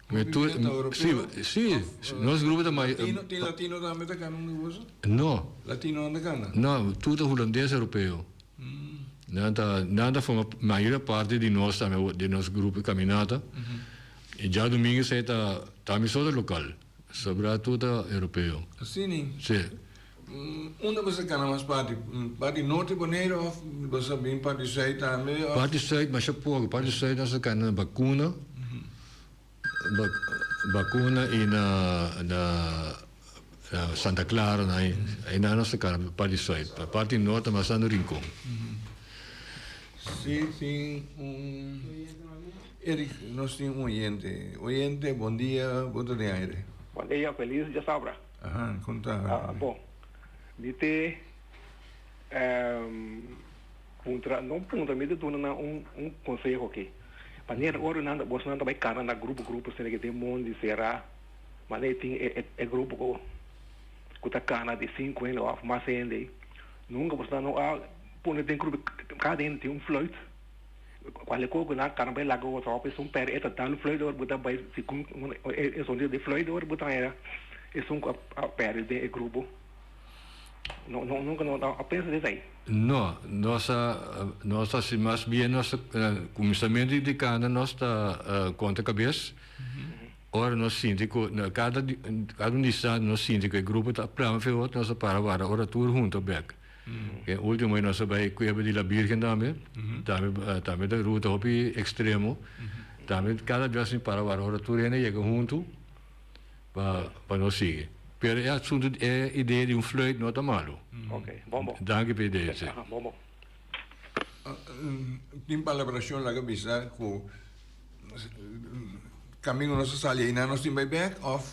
Mi tur sí sí nos grupo ta may Latino tin latino tambe ta cana hunto cu boso? No. Latino no ta cana? No, tur ta hulandes europeo. Nan ta nan ta forma mayoria parti di nos tambe di nos grupo di caminata. Y djadomingo esey ta ta mi so ta local. Sobra tur ta europeo. Asina? Si. Unda bo sa gana mas parti? Parti norte Bonaire of bo sa bin parti zuid tambe? Parti zuid masha poko. Parti zuid nos ta gana na Bakuna, Bakuna y na na Santa Clara na einan nos ta gana parti zuid. Parti norte mas ta na Rincon. Si tin un. Eric, nos tin un oyente. Oyente, bon dia, bo ta den aire. Bon dia, feliz djasabra. Aha, kon ta? Ah, bon. Mi te puntra, no puntra, mi te duna nan un un conseho aki. Manera ora nan ta, bosonan ta bai kana na grupo grupo asina ke den mondi sera, manera tin e e grupo ku ku ta kana di sinku hende òf mas hende, nunka bosonan no a pone den grupo, kada hende tin un fluit. Cual e coco na carna bay laga otro op esun per e ta dal fluit ora bo ta bay segun e sonido di fluit ora bo ta haya esun cu a perde den e grupo no no nunca no a pensa di esey. No, nos a nos ta haci mas bien nos ta cuminsamentu di cana nos ta conta cabes ora nos sinti cu cada cada un distante nos sinti cu e grupo ta plama fe otro nos ta para wara ora tur hunto bek. E ultimo nos a bai Cueva di la Virgen tambe, tambe tambe ta ruta hopi extremo, tambe cada bias mi para wara ora tur hende yega huntu pa pa nos sigui. Pero e asunto e idea di un fluit no ta malo. Ok, bon bon. Danki pa e idea si. Aha, bon bon. Tin palabracion laga bisa cu camingo nos a sali einan nos tin bai bek of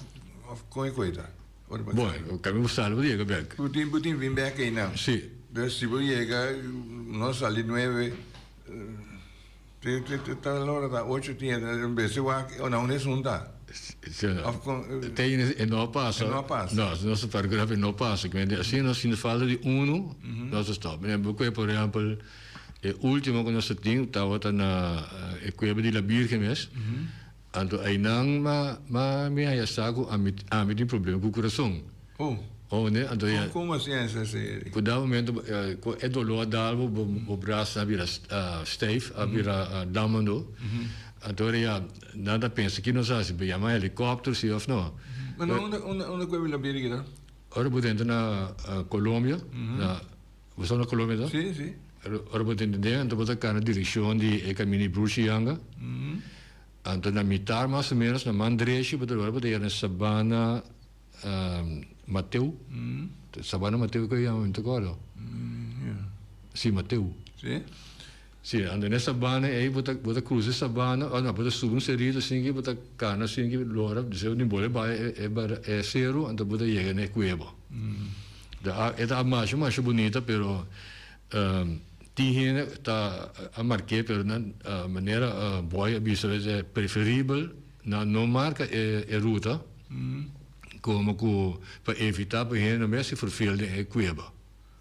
of con e coita? Ora bo Bon, sali. kaminda bo sali bo ta yega bek. Bo tin bo tin bin bek einan. Si. Dus si bo yega nos sali nuebe te te te tal ora ta ocho tin e bes wak na unda esun ta? Si no. Of kon. Te e no a pasa. E no a pasa. No, nos ta paragraf e no pasa. Asina nos sinti falta di unu nos ta stop. Bo kohe por ehempel. E ultimo ku nos ta tin tabata na e kueba di La Birgen mes. Anto einan ma ma mi haya sa ku ami ami tin problema ku kurason. Oh. Oh ne anto ya. Kon kon asina esa seri? Ku dat momento ku e doló a dal bo bo brasa a bira stijf a bira damando. Anto ora ya nan ta pensa ki nos hasi bo yama helikòpter si òf no. Ma na unda unda unda kueba di La Birgen ta? Ora bo drenta na Colombia na. Bo sa na Colombia ta? Sí, sí. Ora bo ta entendé, anto bo ta kana direkshon di e kaminda di Bruce Yanga. Anto na mitar mas o ménos, na man drechi, bo ta ora bo ta yega na Sabana Mateu. Sabana Mateu ku e yama, mi no ta kòrda. Sí, Mateu. Sí? Sí, anto na e sabana ei bo ta bo ta krusa e sabana, o no, bo ta subi un serito asin bo ta kana asin lora, despues bo tin bolbe bai e e seru, anto bo ta yega na e kueba. E ta masha masha bunita pero tin hende ta a mark'é pero nan manera Boy a bisa e preferibel nan no marka e ruta komo ku pa evitá pa hende no mester ferfel den e kueba.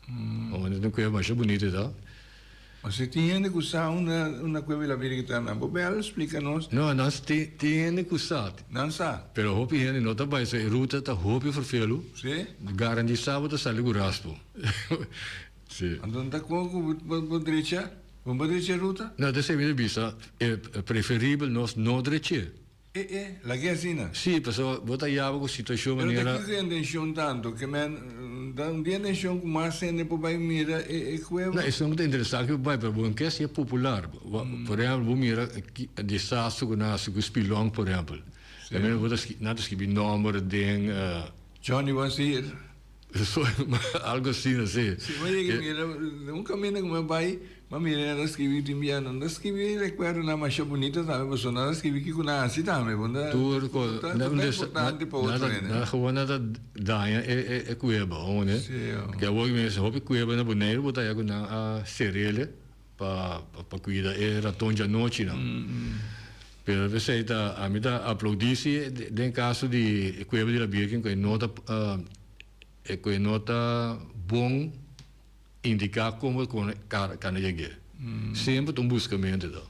Pasobra ta un kueba masha bunita ta. O si tin hende ku sa unda unda kueba di la Virgen ta nan por bel splika nos. No, nan tin tin hende ku sa. Nan sa. Pero hopi hende no ta bai so e ruta ta hopi ferfelu. Si. Garantisa bo ta sali ku raspo. Si. Anto nan ta kon ku bo bo drecha? Bo bo drecha e ruta? No, ta esei mi ta bisa, e preferibel nos no drech'é. E e, lag'é asina. Sí, pasobra bo ta yaba ku situashon Pero ta manera. kiko intenshon tantu? Ke men ta un dia intenshon ku mas hende por bai mira e e kueba? No, esun ku ta interesá ke bai, pero bo no ke hasié popular. Por ehèmpel, bo mira ki desastro ku nan hasi ku Spilonk, por ehèmpel. Sí. Bo ta nan ta skibi nòmber den. Johnny was here. Algo asina, si. Si, mi a yega mira un kaminda ku mi a bai, mi a mira nan ta skibi tin bia, nan ta skibi rekuerdonan masha bunita tambe, pasobra nan ta skibi kiko nan hasi tambe, bo ta Tur ko, ta importante pa otro hende. Nan gewoon nan ta daña e kueba, hoor. Si. Ke awor mi mester hopi kueba na Boneiru, bo ta haya ku nan a serele pa pa kuida e raton djanochinan. Pero p'esei ta ami ta aplaudí si den kaso di e kueba di La Birgen ku e no ta ku e no ta bon indiká komo ku kanda yeg'é. Semper ta un buskamentu ta.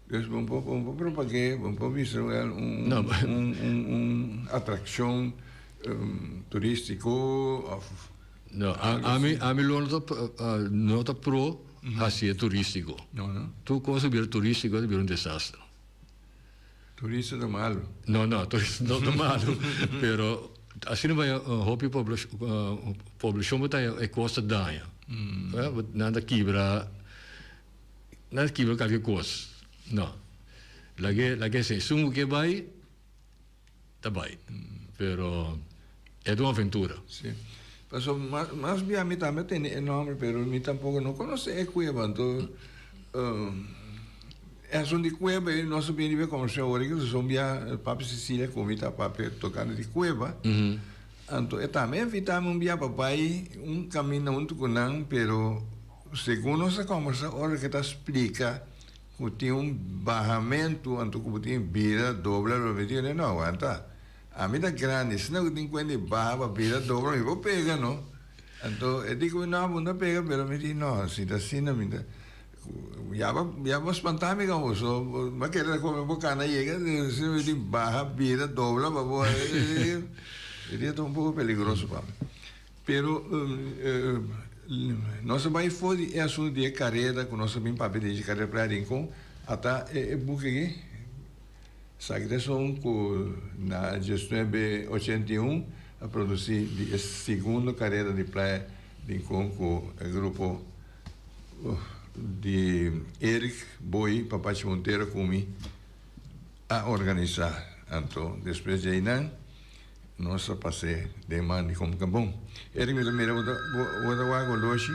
Dus bo por bo por propag'é, bo por bisa wel un un un atrakshon turístiko òf. No, ami ami lo no ta no ta pro hasié turístiko. No, no. Tur kos ku bira turístiko ta bira un desastre. Turista ta malu. No, no, turista no ta malu, pero asina bai hopi poblashon bo ta haña e kos ta daña. Nan ta kibra, nan ta kibra kalke kos. No. Lag'é lag'é esei. Esun ku ke bai. Ta bai. Pero e ta un aventura. Sí. Paso mas mas bia mi tambe a tene e nomber pero mi tampoco no conoce e cueva anto esun di cueva e nos a bini riba e conversacion awor aki son bia papi Cecilia cu mi ta papia tocante di cueva anto e tambe a invita mi un bia pa bai un caminda hunto cu nan pero segun nos a conversa ora ke ta splica Ku tin un bahamentu anto ku bo tin bira dobla lo mi tin no aguanta ami ta grandi asina ku tin kuenta di baha pa bira dobla mi por pega no anto e di ku mi no bo no ta pega pero mi di no si ta asina mi ta ya bo ya bo spanta mi komo so mi a kere ta kome bo kana yega asina mi tin baha bira dobla pa bo e dia ta un poko peligroso pa mi. Pero nos a bai for di e asuntu di e kareda ku nos a bin papia di dje, kareda Playa Rincon, ata e buki aki, esaki ta esun ku na diesnuebe ochenta i un a produsi di e segundo kareda di Playa Rincon ku e grupo di Eric Boy Papachi Montero ku mi a organisá. Anto despues di einan. Nos a pas'é den man di kom kabon. Eric mi ta mira bo ta bo ta wak oloshi.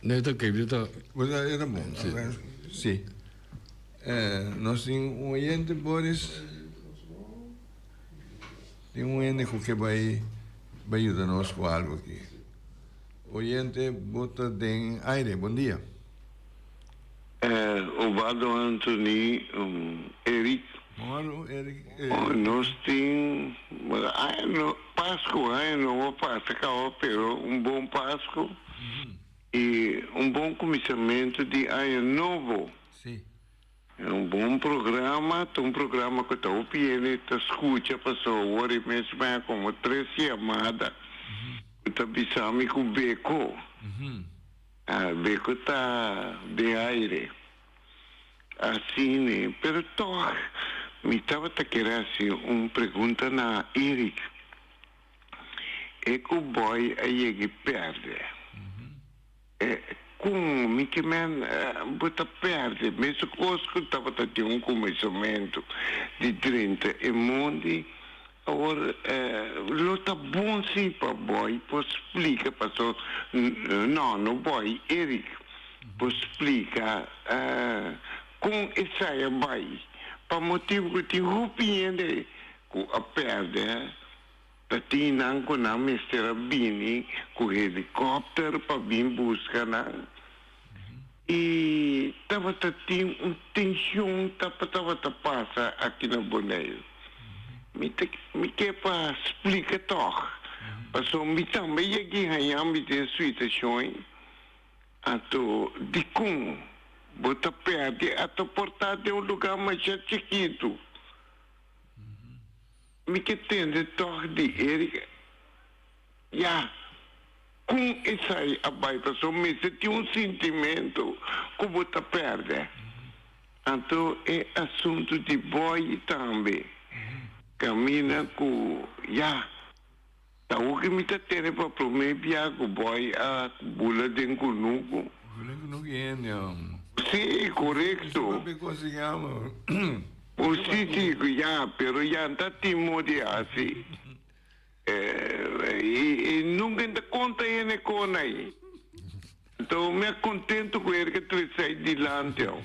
No e ta oke mi ta. Bo ta e ta bon. Si. Si. Nos tin un oyente Boris. Tin un hende ku ke bai bai yuda nos ku algu aki. Oyente, bo ta den aire. Bon dia. Obaldo Anthony, Eric. Moro, Eric. Nos tin aña Pascu, aña nobo pasa caba pero un bon Pascu y un bon cuminsamentu di aña nobo. Sí. Un bon programa, ta un programa cu ta hopi hende ta scucha pasobra awor e mes mi a como tres yamada cu ta bisa mi cu Beko, Beko ta den aire. Asina, pero tog mi tabata kere haci un pregunta na Eric. E cu boy a yega perde. Con mi ke men bo ta perde? Mesun cos cu tabata tin un cuminsamentu di drenta e mondi, awor lo ta bon si pa boy por splica paso no no boy Eric por splica con esai a bay pa motibu cu tin hopi hende cu a perde. Ta tin nan ku nan mester a bini ku helikòpter pa bin buska nan. I tabata tin un tenshon tabata pasa aki na Boneiru. Mi ta mi ke pa splika tòg, pasobra mi tambe yegi haña mi den situashon ei. Anto dikon bo ta pèrdè a ta portá den un lugá masha chikitu? Mi ke tende tòg di Eric, ya, kon esai a bai pasobra mester tin un sintimentu ku bo ta pèrdè. Anto e asuntu di Boy tambe kaminda ku, ya, ta hopi mi ta tene pa promé bia ku Boy a bula den kunuku. Bula den kunuku i hende amo. Sí, korekto. Esei papia kos amo. Un siti ku ya, pero ya n'ta tin modi hasi. I nunka n'ta konta hende kon ai. Anto mi a kontento ku Erika trese ai dilanti au.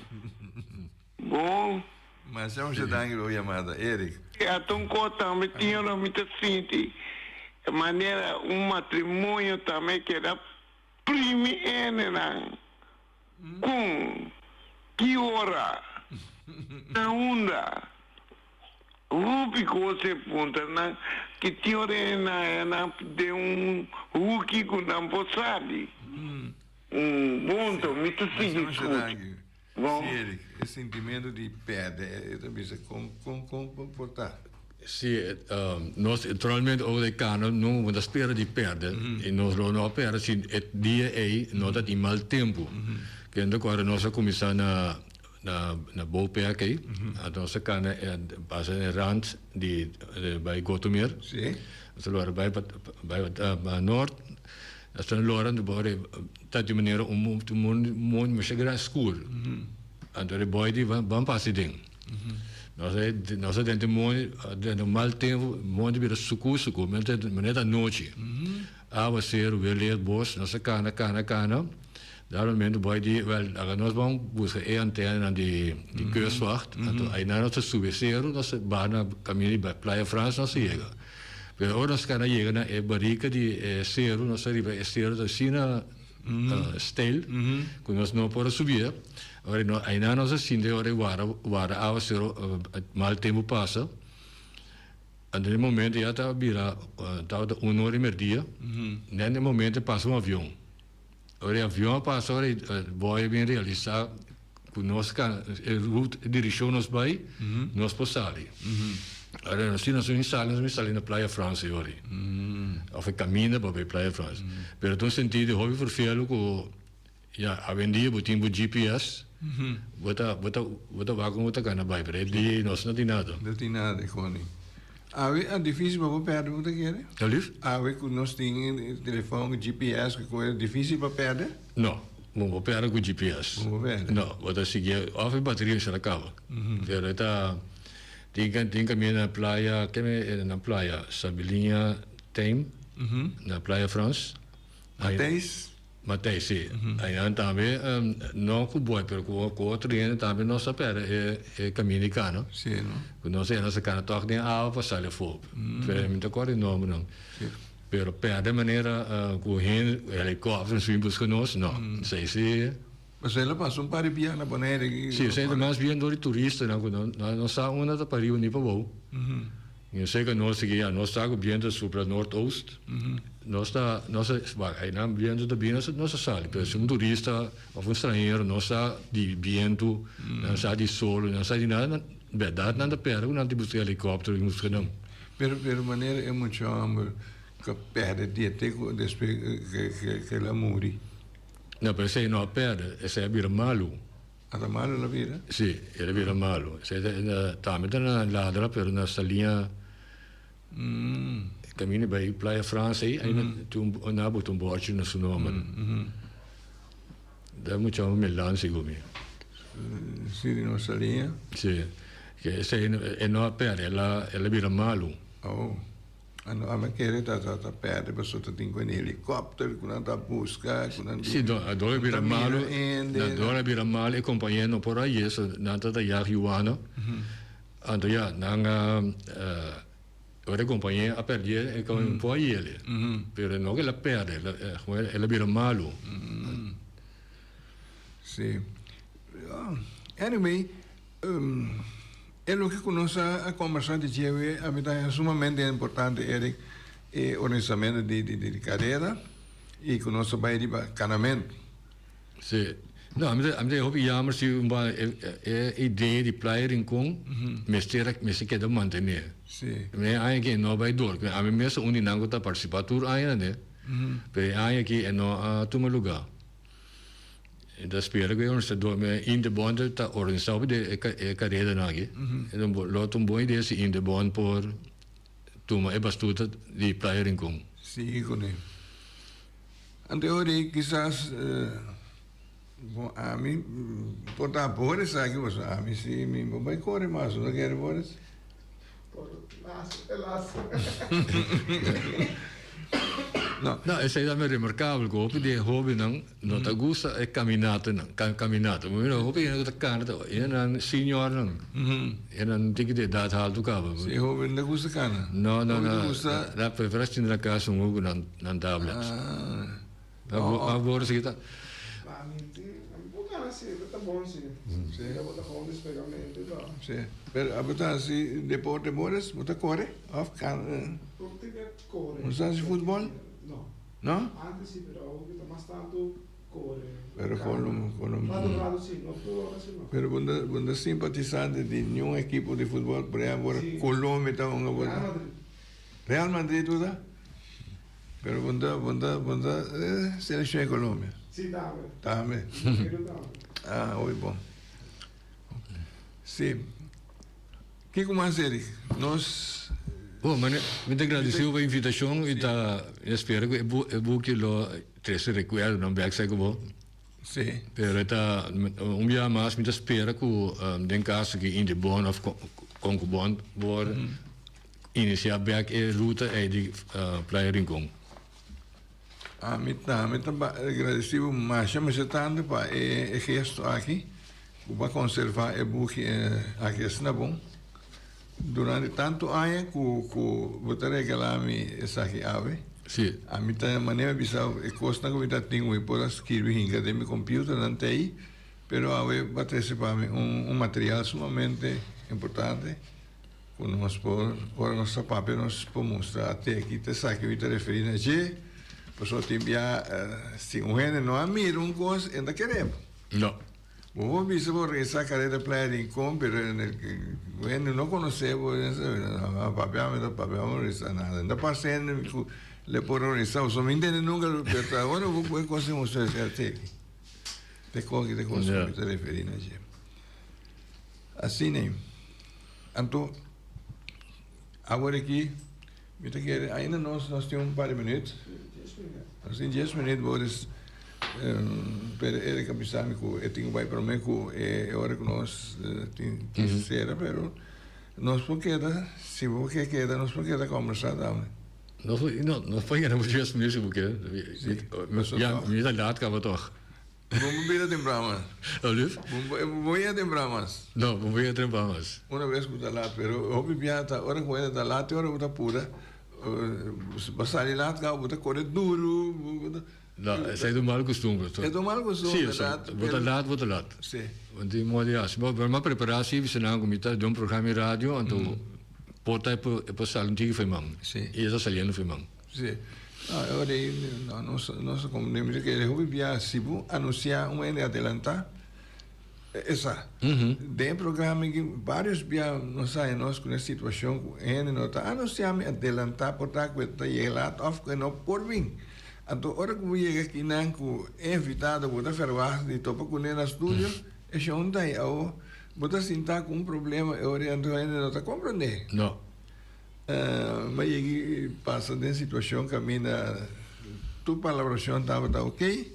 Bon. Masha masha danki pa bo yamada, Erik. Ata un kos tambe tin ora mi ta sinti manera un matrimonio tambe keda primi hendenan. Kon? Ki ora? Na unda? Hopi kos e puntra nan ki tin ora e na nan den un huki ku nan por sali. Un bon to mi ta sigui skucha. Bon. Si Eric, e sintimentu di pèrdè e ta bisa kon kon kon por por ta? Si, nos naturalmente ora di cana no bo ta spera di perde y nos lo no a perde si e dia ey no ta tin mal tempo. Kende cu ora nos a cuminsa na na na Bopec ey, anto nos a cana pasa e rand di bay Gotomeer, nos a lora bay bay pa noord, nos ta lora ta di manera un mondi masha gran scur, anto e boy di ban pasa aden. Nos a nos a drenta mondi, drenta un mal tempu, mondi bira suku suku, manera ta anochi. Awaseru, weer bos, nos a kana kana kana, dar momento boy di, wel, laga nos ban buska e antenanan di di kustwacht, anto ainan nos a subi e seru, nos a baha na kaminda di bai Playa Frans nos a yega. Pero ora nos kana yega na e barika di e seru, nos a riba e seru ta asina steil ku nos no por a subié. Ora no ainan nos a sinti ora e wara wara awasero mal tempu pasa. Anto den momento ya ta bira tabata un ora i merdia, net den momento pasa un avion. Ora e avion a pasa ora e boy a bin realisa ku nos ka e rut e direkshon nos bai nos por sali. Ora nos si nos bin sali nos bin sali na Playa Francia ora ei of e kaminda pa bai Playa Francia. Pero ta un sentido hopi ferfelu ku ya awendia bo tin bo GPS bo ta bo ta bo ta wak kon bo ta gana bai pero e dia ei nos no tin nada. No tin nada Connie. Awe a dificil pa bo perde bo ta kere? Alif? Awe ku nos tin telefon ku GPS ku koe dificil pa perde? No, bo bo perde ku GPS. Bo bo perde? No, bo ta sigui of e bateria mester a kaba. Pero e ta tin tin kaminda na playa keme na playa Sabiliña Tame na Playa Frans. Matthijs? Matthijs, si. Einan tambe, no ku boy, pero ku ku otro hende tambe nos a pèrdè e e kaminda di kana. Si, no? Ku nos a yega kana tòg den awa pa sali afó. Pero mi ta kòrda e nòmbernan. Si. Pero pèrdè manera ku hende, helikòpter su bin buska nos, no. Esei si. Pasobra el a pasa un par di bia na Bonaire aki. Si, esei ta mas bien dor di turistanan ku nan no sa unda ta pariba ni pabou. Yo sé ku nos aki ya nos sa ku bientu a supla noordoost. Nos ta nos a wak einan bientu ta bini nos a sali pero si un turista òf un stranhero no sa di bientu nan sa di solo nan sa di nada nan bèrdat nan ta pèrdè ku nan ta buska helikòpter i buska nan. Pero pero manera e mucha hòmber ku a pèrdè di e te ku despues ke el a muri. No, pero esei no a pèrdè, esei a bira malu. Ata malu el a bira? Sí, el a bira malu. Esei ta na, tambe ta na Ladra, pero na Saliña, kaminda bai Playa Frans ei, ei tin un, nan a bota un bòrchi na su nòmber. Ta mucha hòmber Milan segun mi. Sí, di nos Saliña? Sí. Ke esei e no a pèrdè, el a, el a bira malu. Oh. Ano a mi kere ta ta ta perde pasobra ta tin ku e helikòpter ku nan ta buska ku nan Si do a dor a bira malu na dor a bira malu e kompañé no por a yesa nan ta ta yag yuana anto ya nan a ora e kompañé a pèrdie e no por a yele pero no ke el a pèrdè el a bira malu. Si anyway. E loke ku nos a kombersá di dje a mi ta haña sumamente importante, Eric, e organisamentu di di karera i ku nos a bai riba kanamentu. Sí. No, a mi ta a mi ta hopi jammer si un ba e e idea di Playa Rincon mester a mester keda mantené. Sí. Mi aña aki e no a bai dor. Ami mes ta un di nan ku ta partisipá tur aña na ne, pero e aña aki e no a tuma lugá. E ta spera ku e organisador me Indebon ta organisá hopi di e karedanan aki. Lo ta un bon idea si Indebon por tuma e bastuta di Playa Rincon. Sigui kuné. Anto e ora ei kisas bon ami por ta Boris aki pasobra ami si mi por bai kore mas no ta kere Boris? Por las pelas. No. No, esei ta remarkabel ku hopi di e hóbennan no ta gusta e kaminatanan, kaminata. Bo mira hopi hende ku ta kana ta e nan seniornan, e nan tin ki di edat haltu kaba. Si e hóben ta gusta kana? No, no, Hopi no. ta gusta. Nan prefera sinta na kas un ku nan nan tablet. Ah. A bo sigui ta. Ma mi tin, mi por gana si, ta bon si. Si. Bo ta gewoon despega mente ta. Si. Pero abo ta hasi deporte Boris? Bo ta kore of kana? Bo tin ke kore. Bo sa hasi futbol? No. No? Antes si, pero awor ta mas tantu kore. Pero con con Rato rato si, no tur ora si no. Pero bo ta bo ta simpatizante di niun ekipo di futbol? Por ehempel Colombia ta hunga bo ta? Real Madrid. Real Madrid bo ta? Pero bo ta bo ta bo ta seleccion di Colombia? Si tambe. Tambe. Boneiru tambe. Ah, hopi bon. Si. Kiko mas, Eric? Nos. Bon, mi mi ta gradisido pa e invitashon i ta spera ku e buki lo trese rekuerdonan bèk sa ku bo. Si. Pero e ta un biaha mas mi ta spera ku den kaso ku Indebon òf Konkubon por Inicia bek e ruta ey di Playa Rincon. Ami tambe ta gradeci bo masha masha tanto pa e gesto aki cu bo a conserva e buki aki asina bon durante tanto aña cu bo ta regala mi esaki awe. Si. Ami ta manera mi bisa bo e cosnan cu mi ta tin cu mi por a skirbi hinca den mi computer nan ta ey pero awe bo a trece pa mi un material sumamente importante. Ku nos por, ora nos ta papia nos por mustra ate aki ta esaki mi ta referí na dje, pasobra tin bia si un hende no a mira un kos e no ta kere bo. No. Bo por bisa bo organisa karera Playa Rincon pero un hende no konosé bo papia mi ta papia mi organisa nada no ta pasa hende ku le por organisa pasobra mi ntende nunka pero ora bo por kos di mustra ate aki ta e kos ki ta kos ku mi ta referí na dje. Asina. Anto, awor aki, mi ta kere, ainda nos, nos tin un par di minuut. Nos tin dies minuut, Boris. Pero Eric a bisa mi ku e tin ku bai promé ku e ora ku nos tin ki sera, pero nos por keda, si bo ke keda, nos por keda kombersá tambe. No, no, no por yena bo 10 minuut si bo ke. Ya, mi ta laat kaba toch. Bo bo bira tempran mas. Alsjeblieft? Bo bo yega tempran mas. No, bo bo yega tempran mas. Una bes ku ta laat, pero hopi bia ta ora ku hende ta laat te ora bo ta pura, bo sali laat kaba bo ta kore duru, bo ta. No, esei ta un mal kustumber. E ta un mal kustumber, Sí, bo ta laat, bo ta laat. Sí. Bo tin modo di hasi. Bo a prepará si bisa nan ku mi ta den un programa di radio, anto por ta e por sali un tiki for e man. Sí. I e ta saliendo for e man. Sí. No, e ora ei no, nos nos a komprendé. Mi ta kere hopi bia si bo anunsiá un hende adelantá, esa. Den e programa aki vários bia nos haña nos ku e situashon ku hende no ta anunsiá mi adelantá por ta ku e ta yega lat òf ku e no por bin. Anto ora ku bo yega akinan ku e invitado bo ta ferwagt di topa kuné na studio, e shon ta ei awo. Bo ta sinta ku un problema e ora ei anto hende no ta komprendé. No. Mi a yega i pasa den situashon kaminda tur palabrashon tabata okey.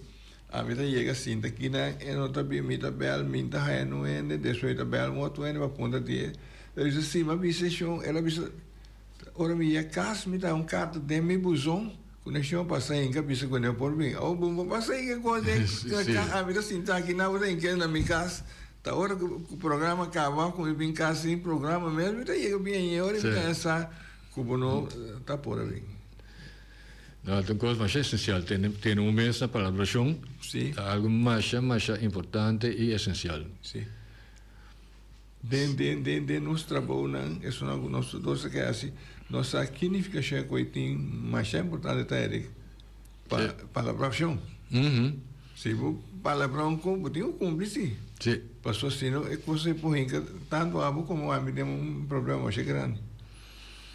Ami ta yega sinta akinan e no ta bin, mi ta bèl, mi ta haña un hende, despues mi ta bèl un otro hende pa puntra di e. El a bisa si, mi a bisa e shon, el a bisa ora mi yega kas mi ta haña un karta den mi buzon. Konekshon pasa hinka bisa ku no por bin. Oh bo pasa hinka kos den ka ami ta sinta aki na bo ta hinka na mi kas. Ta ora ku programa kaba ku mi bin kas sin programa mes mi ta yega bien e ora mi ta sa ku bo no ta por a bin. No, ta un kos masha esensial tene tene un mes na palabrashon ta algu masha masha importante i esensial. Si. Den den den den nos trabounan, esunnan ku nos tur dos a ke hasi, nos sa ki nifikashon e koi tin masha importante ta Eric, pa palabrashon. Si bo palabra un kos, bo tin ku kumpli si. Pasobra si no e kos ei por hinka tantu abo komo ami den un problema masha grandi.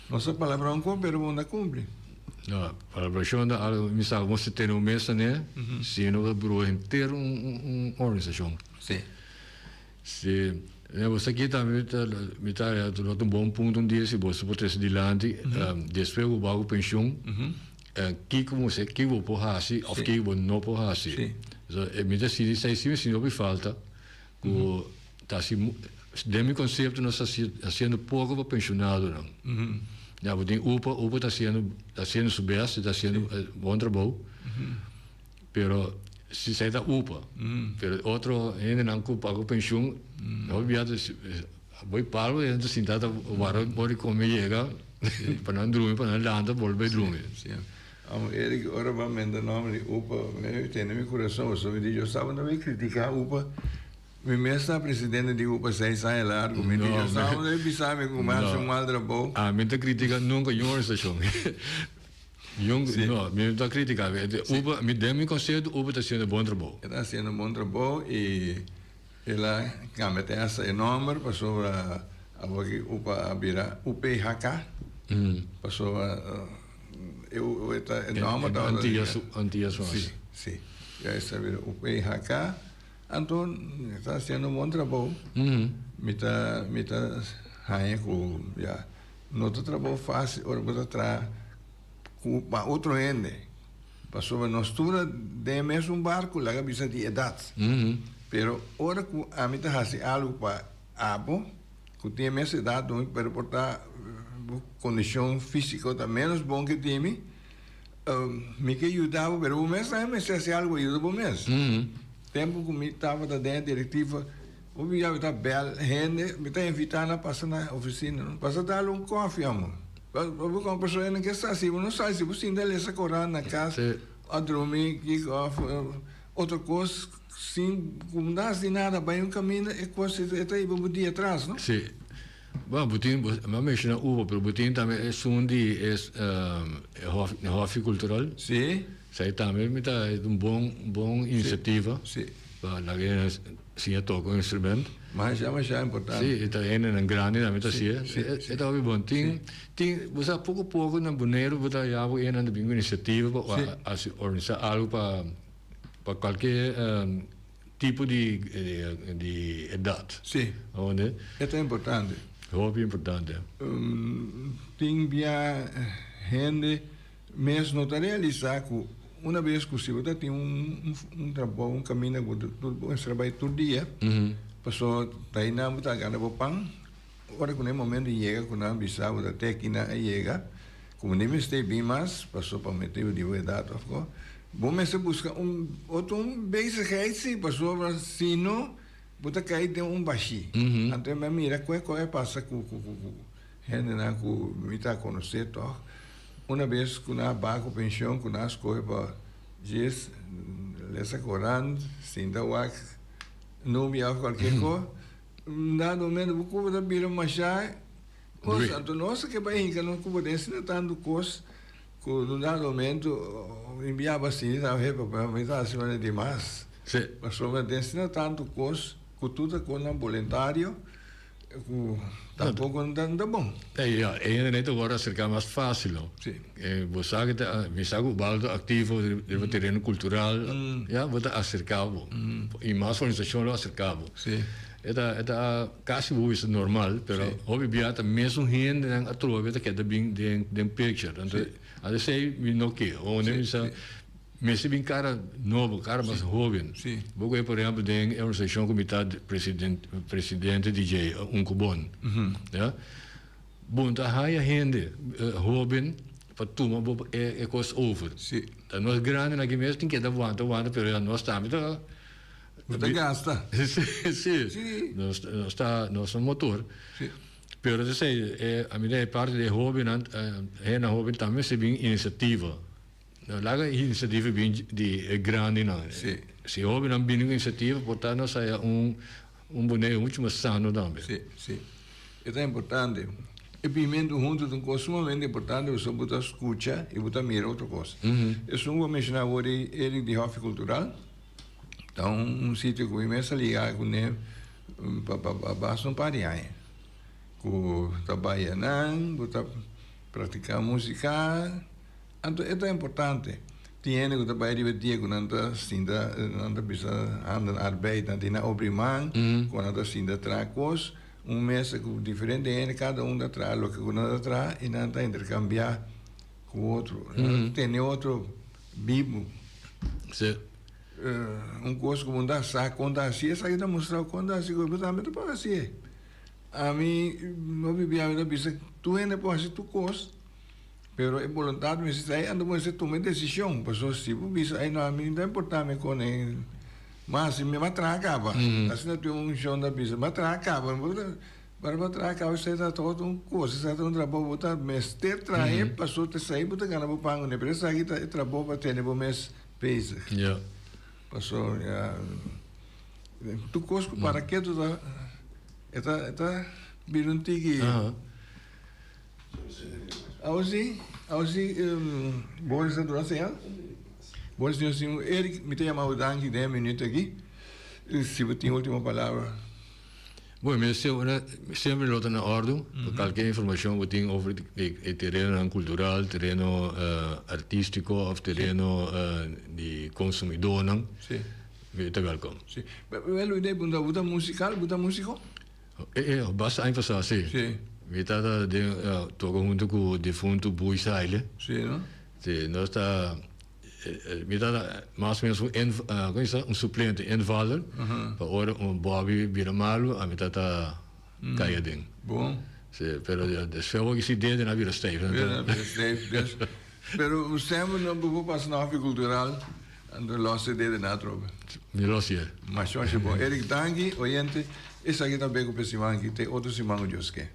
Nos a palabra un kos pero bo no ta kumpli. No, palabrashon ta algu, mi sa ku si tene un mesa ne, si no ta bruha henter un organisashon. Si, e boso aki tambe ta, mi ta haña lo ta un bon punto un dia si boso por trese dilanti, despues bo baho penshun, kiko bo mester, kiko bo por hasi òf kiko bo no por hasi. So, mi ta sinti esei si mi sinti hopi falta ku ta hasi, den mi konsepto nos ta hasiendo poko pa penshonadonan. Ya bo tin upa, upa ta hasiendo, ta hasiendo su best, ta hasiendo bon trabou. Pero si esei ta upa, pero otro hendenan ku paga penshun, hopi bia ta bo palo e ta sinta ta wara ora di kome yega pa nan drumi pa nan lanta bolbe drumi. Si, amo Eric ora bo a menta nomber di upa mi tene mi kurason pasobra mi di yo staba no bay kritika upa mi mes ta presidente di upa seis aña largu mi di yo staba no bay bisa mi ku mi hasi un mal trabou. Ami no ta kritika nunka niun organisashon. Jong, no, mi no ta critica. Uber, mi den mi concepto, Uber ta haciendo bon trabou. E ta haciendo bon trabou y el a cambia te hasta e nomber pasobra awor ki upa a bira UPHK. Pasobra e e ta e nomber tabata Antillas, Antillas was. Si, si. Ya esta bira UPHK. Anto e ta haciendo bon trabou. Mi ta mi ta haña cu ya. No ta trabou fácil ora bo ta traha ku pa otro hende, pasobra nos tur a den e mesun barku, laga bisa di edat. Pero ora ku ami ta hasi algu pa abo ku tin e mes edat ku mi, pero por ta bo kondishon físiko ta ménos bon ke di mi, mi ke yuda bo, pero bo mes tambe mester hasi algu pa yuda bo mes. Tempu ku mi tabata den e direktiva. Un bia mi ta bel hende, mi ta invitá nan pasa na ofisina, no? Pasa dal un kòfi, amo. Bo komo persona hende ke sa, si bo no sa, si bo sinta lesa koran na kas, a drumi, kiko òf otro kos, sin ku no ta hasi nada, bai un kaminda, e kos e ta hiba bo dia atras, no? Sí. Bueno, bo tin, mi a menshoná uva, pero bo tin tambe esun di e hòfi kultural. Sí. Esei tambe mi ta un bon, bon inisiativa. Sí. Pa laga hende siña toka un instrument. Masha, masha importante. Sí, e ta hendenan grandi tambe ta hasié. Sí, sí. E ta hopi bon. Tin, tin, bo sa poko poko na Boneiru bo ta haya bo hendenan ta bin ku inisiativa pa hasi organisá algu pa pa kualke tipo di di edat. Sí. Awor. E ta importante. Hopi importante. Tin bia hende Mes no ta realisá ku una bes ku si bo ta tin un trabou, un kaminda ku bo ta mester bai tur dia, pasobra ta einan bo ta gana bo pan, ora ku na e momento yega ku nan bisa bo ta te aki nan a yega, Ku bo no mester bin mas, paso pa motibu di bo edat òf ko, bo mester buska un otro un bezigheid si, pasobra si no bo ta kai den un bashí. Anto mi a mira ku e kos a pasa ku ku ku hendenan ku mi ta konosé tòg, una bes ku nan a baha ku penshon ku nan a skohe pa djis lesa korant, sinta wak nubia òf kualke kos, dado momento bo ku bo ta bira masha. Kos, anto nos ke bai hinka nos ku bo den asina tantu kos ku un dado momento mi biaba asina ta hepa pero mi ta hasi manera dimas. Sí. Pasobra den asina tantu kos ku tur ta kosnan bolentario ku tampoko no ta bon. E ya, e hende ta wòrdu aserká mas fásil no. Sí. Bo sa ku ta, mi sa ku Ubaldo aktivo riba tereno kultural, ya, bo ta aserká bo. I mas organisashon lo aserká bo. Sí. E ta, e ta casi bo bisa normal, pero Sí. hopi bia ta mesun hendenan atrobe ta keda bin den den picture. Anto Sí. a esei mi no ke. Ora Sí, mi bisa sí. mester bin cara nobo, cara mas hoben. Sí. Bo koe por ehempel den e organisacion ku mi ta president presidente di dje, Unkobon. Ya. Bon ta haya hende hoben pa tuma bo e e kos over. Sí. Ta nos grandenan aki mes tin keda wanta wanta pero ya nos tambe ta Bo ta gasta. Sí, sí. Sí. Nos, nos ta, nos ta motor. Sí. Pero te sei, eh, a mi de parte de hobennan, eh, hende hoben tambe mester bin iniciativa. No laga iniciativa bin di e grandinan. Sí. Si hobennan bini ku iniciativa, por ta nos haya un, un Boneiru mucho mas sano tambe. Sí, sí. E ta importante. E bimentu huntu ta un kos sumamente importante pasobra bo ta skucha i bo ta mira otro kos. Esun ku bo a menshoná awor ei, Eric, di Hòfi Kultural. Ta un sitio ku mi mes a liga kuné pa pa basta un par di aña. Ku ta bai anan, bo ta praktiká músika. Anto e ta importante. Tin hende ku ta bai riba e dia ku nan ta sinta, nan ta bisa handen arbeid, nan tin nan obri man, ku nan ta sinta traha kos. Un mesa ku diferente hende, kada un ta traha loke ku nan ta traha i nan ta interkambiá ku otro. Nan ta tene otro bibu. Sí. Un kos ku bo ta sa kon ta hasié, esaki ta mustra bo kon ta hasi ku bo tambe ta por hasié. Ami no bibia mi ta bisa tur hende por hasi tur kos, pero e boluntat mester ta ei, anto bo mester tuma e desishon, pasobra si bo bisa ai no ami no ta importa mi kon e mas mi a traha kaba, asina tin un shon ta bisa mi a traha kaba. Pero bo traha cabo esei ta tot un cos, esei ta un trabou bo ta mester trahe paso ta esei bo ta gana bo pan cune, pero esaki ta e trabou pa tene bo mes bezig. Ja. Paso ya tur cos cu para ketu ta e ta e ta bira un tiki. Aha. Awo si, awo si Boris ta duna señal. Boris tin un Eric mi ta yama bo danki den e minuut aki si bo tin ultimo palabra. Bueno, mi semper lo ta na ordu pa kalke informashon ku tin over e terenonan kultural, tereno artístiko òf tereno di konsumidónan, mi ta wèlkom. Sí. Wel lo idea punta, bo ta musikal, bo ta músiko? E, basta aña pasá, sí. Sí. Mi tata den toka huntu ku difuntu Boy Saile. Sí, no? Sí, nos ta. Mi ta mas o menos un in, como se un suplente, invaller. Pa ora un Bobby bira malu, ami ta ta cay aden. Bon. Si, pero despues awor ki si dede nan a bira stijf. Bira nan bira stijf, dus. Pero semper no bo por pasa na Hofi Cultural, anto los e dede nan atrobe. Mi los ye. Masha masha bon. Eric, danki. Oyente, esaki ta be ku p'e siman aki. Te otro siman ku Dios ke.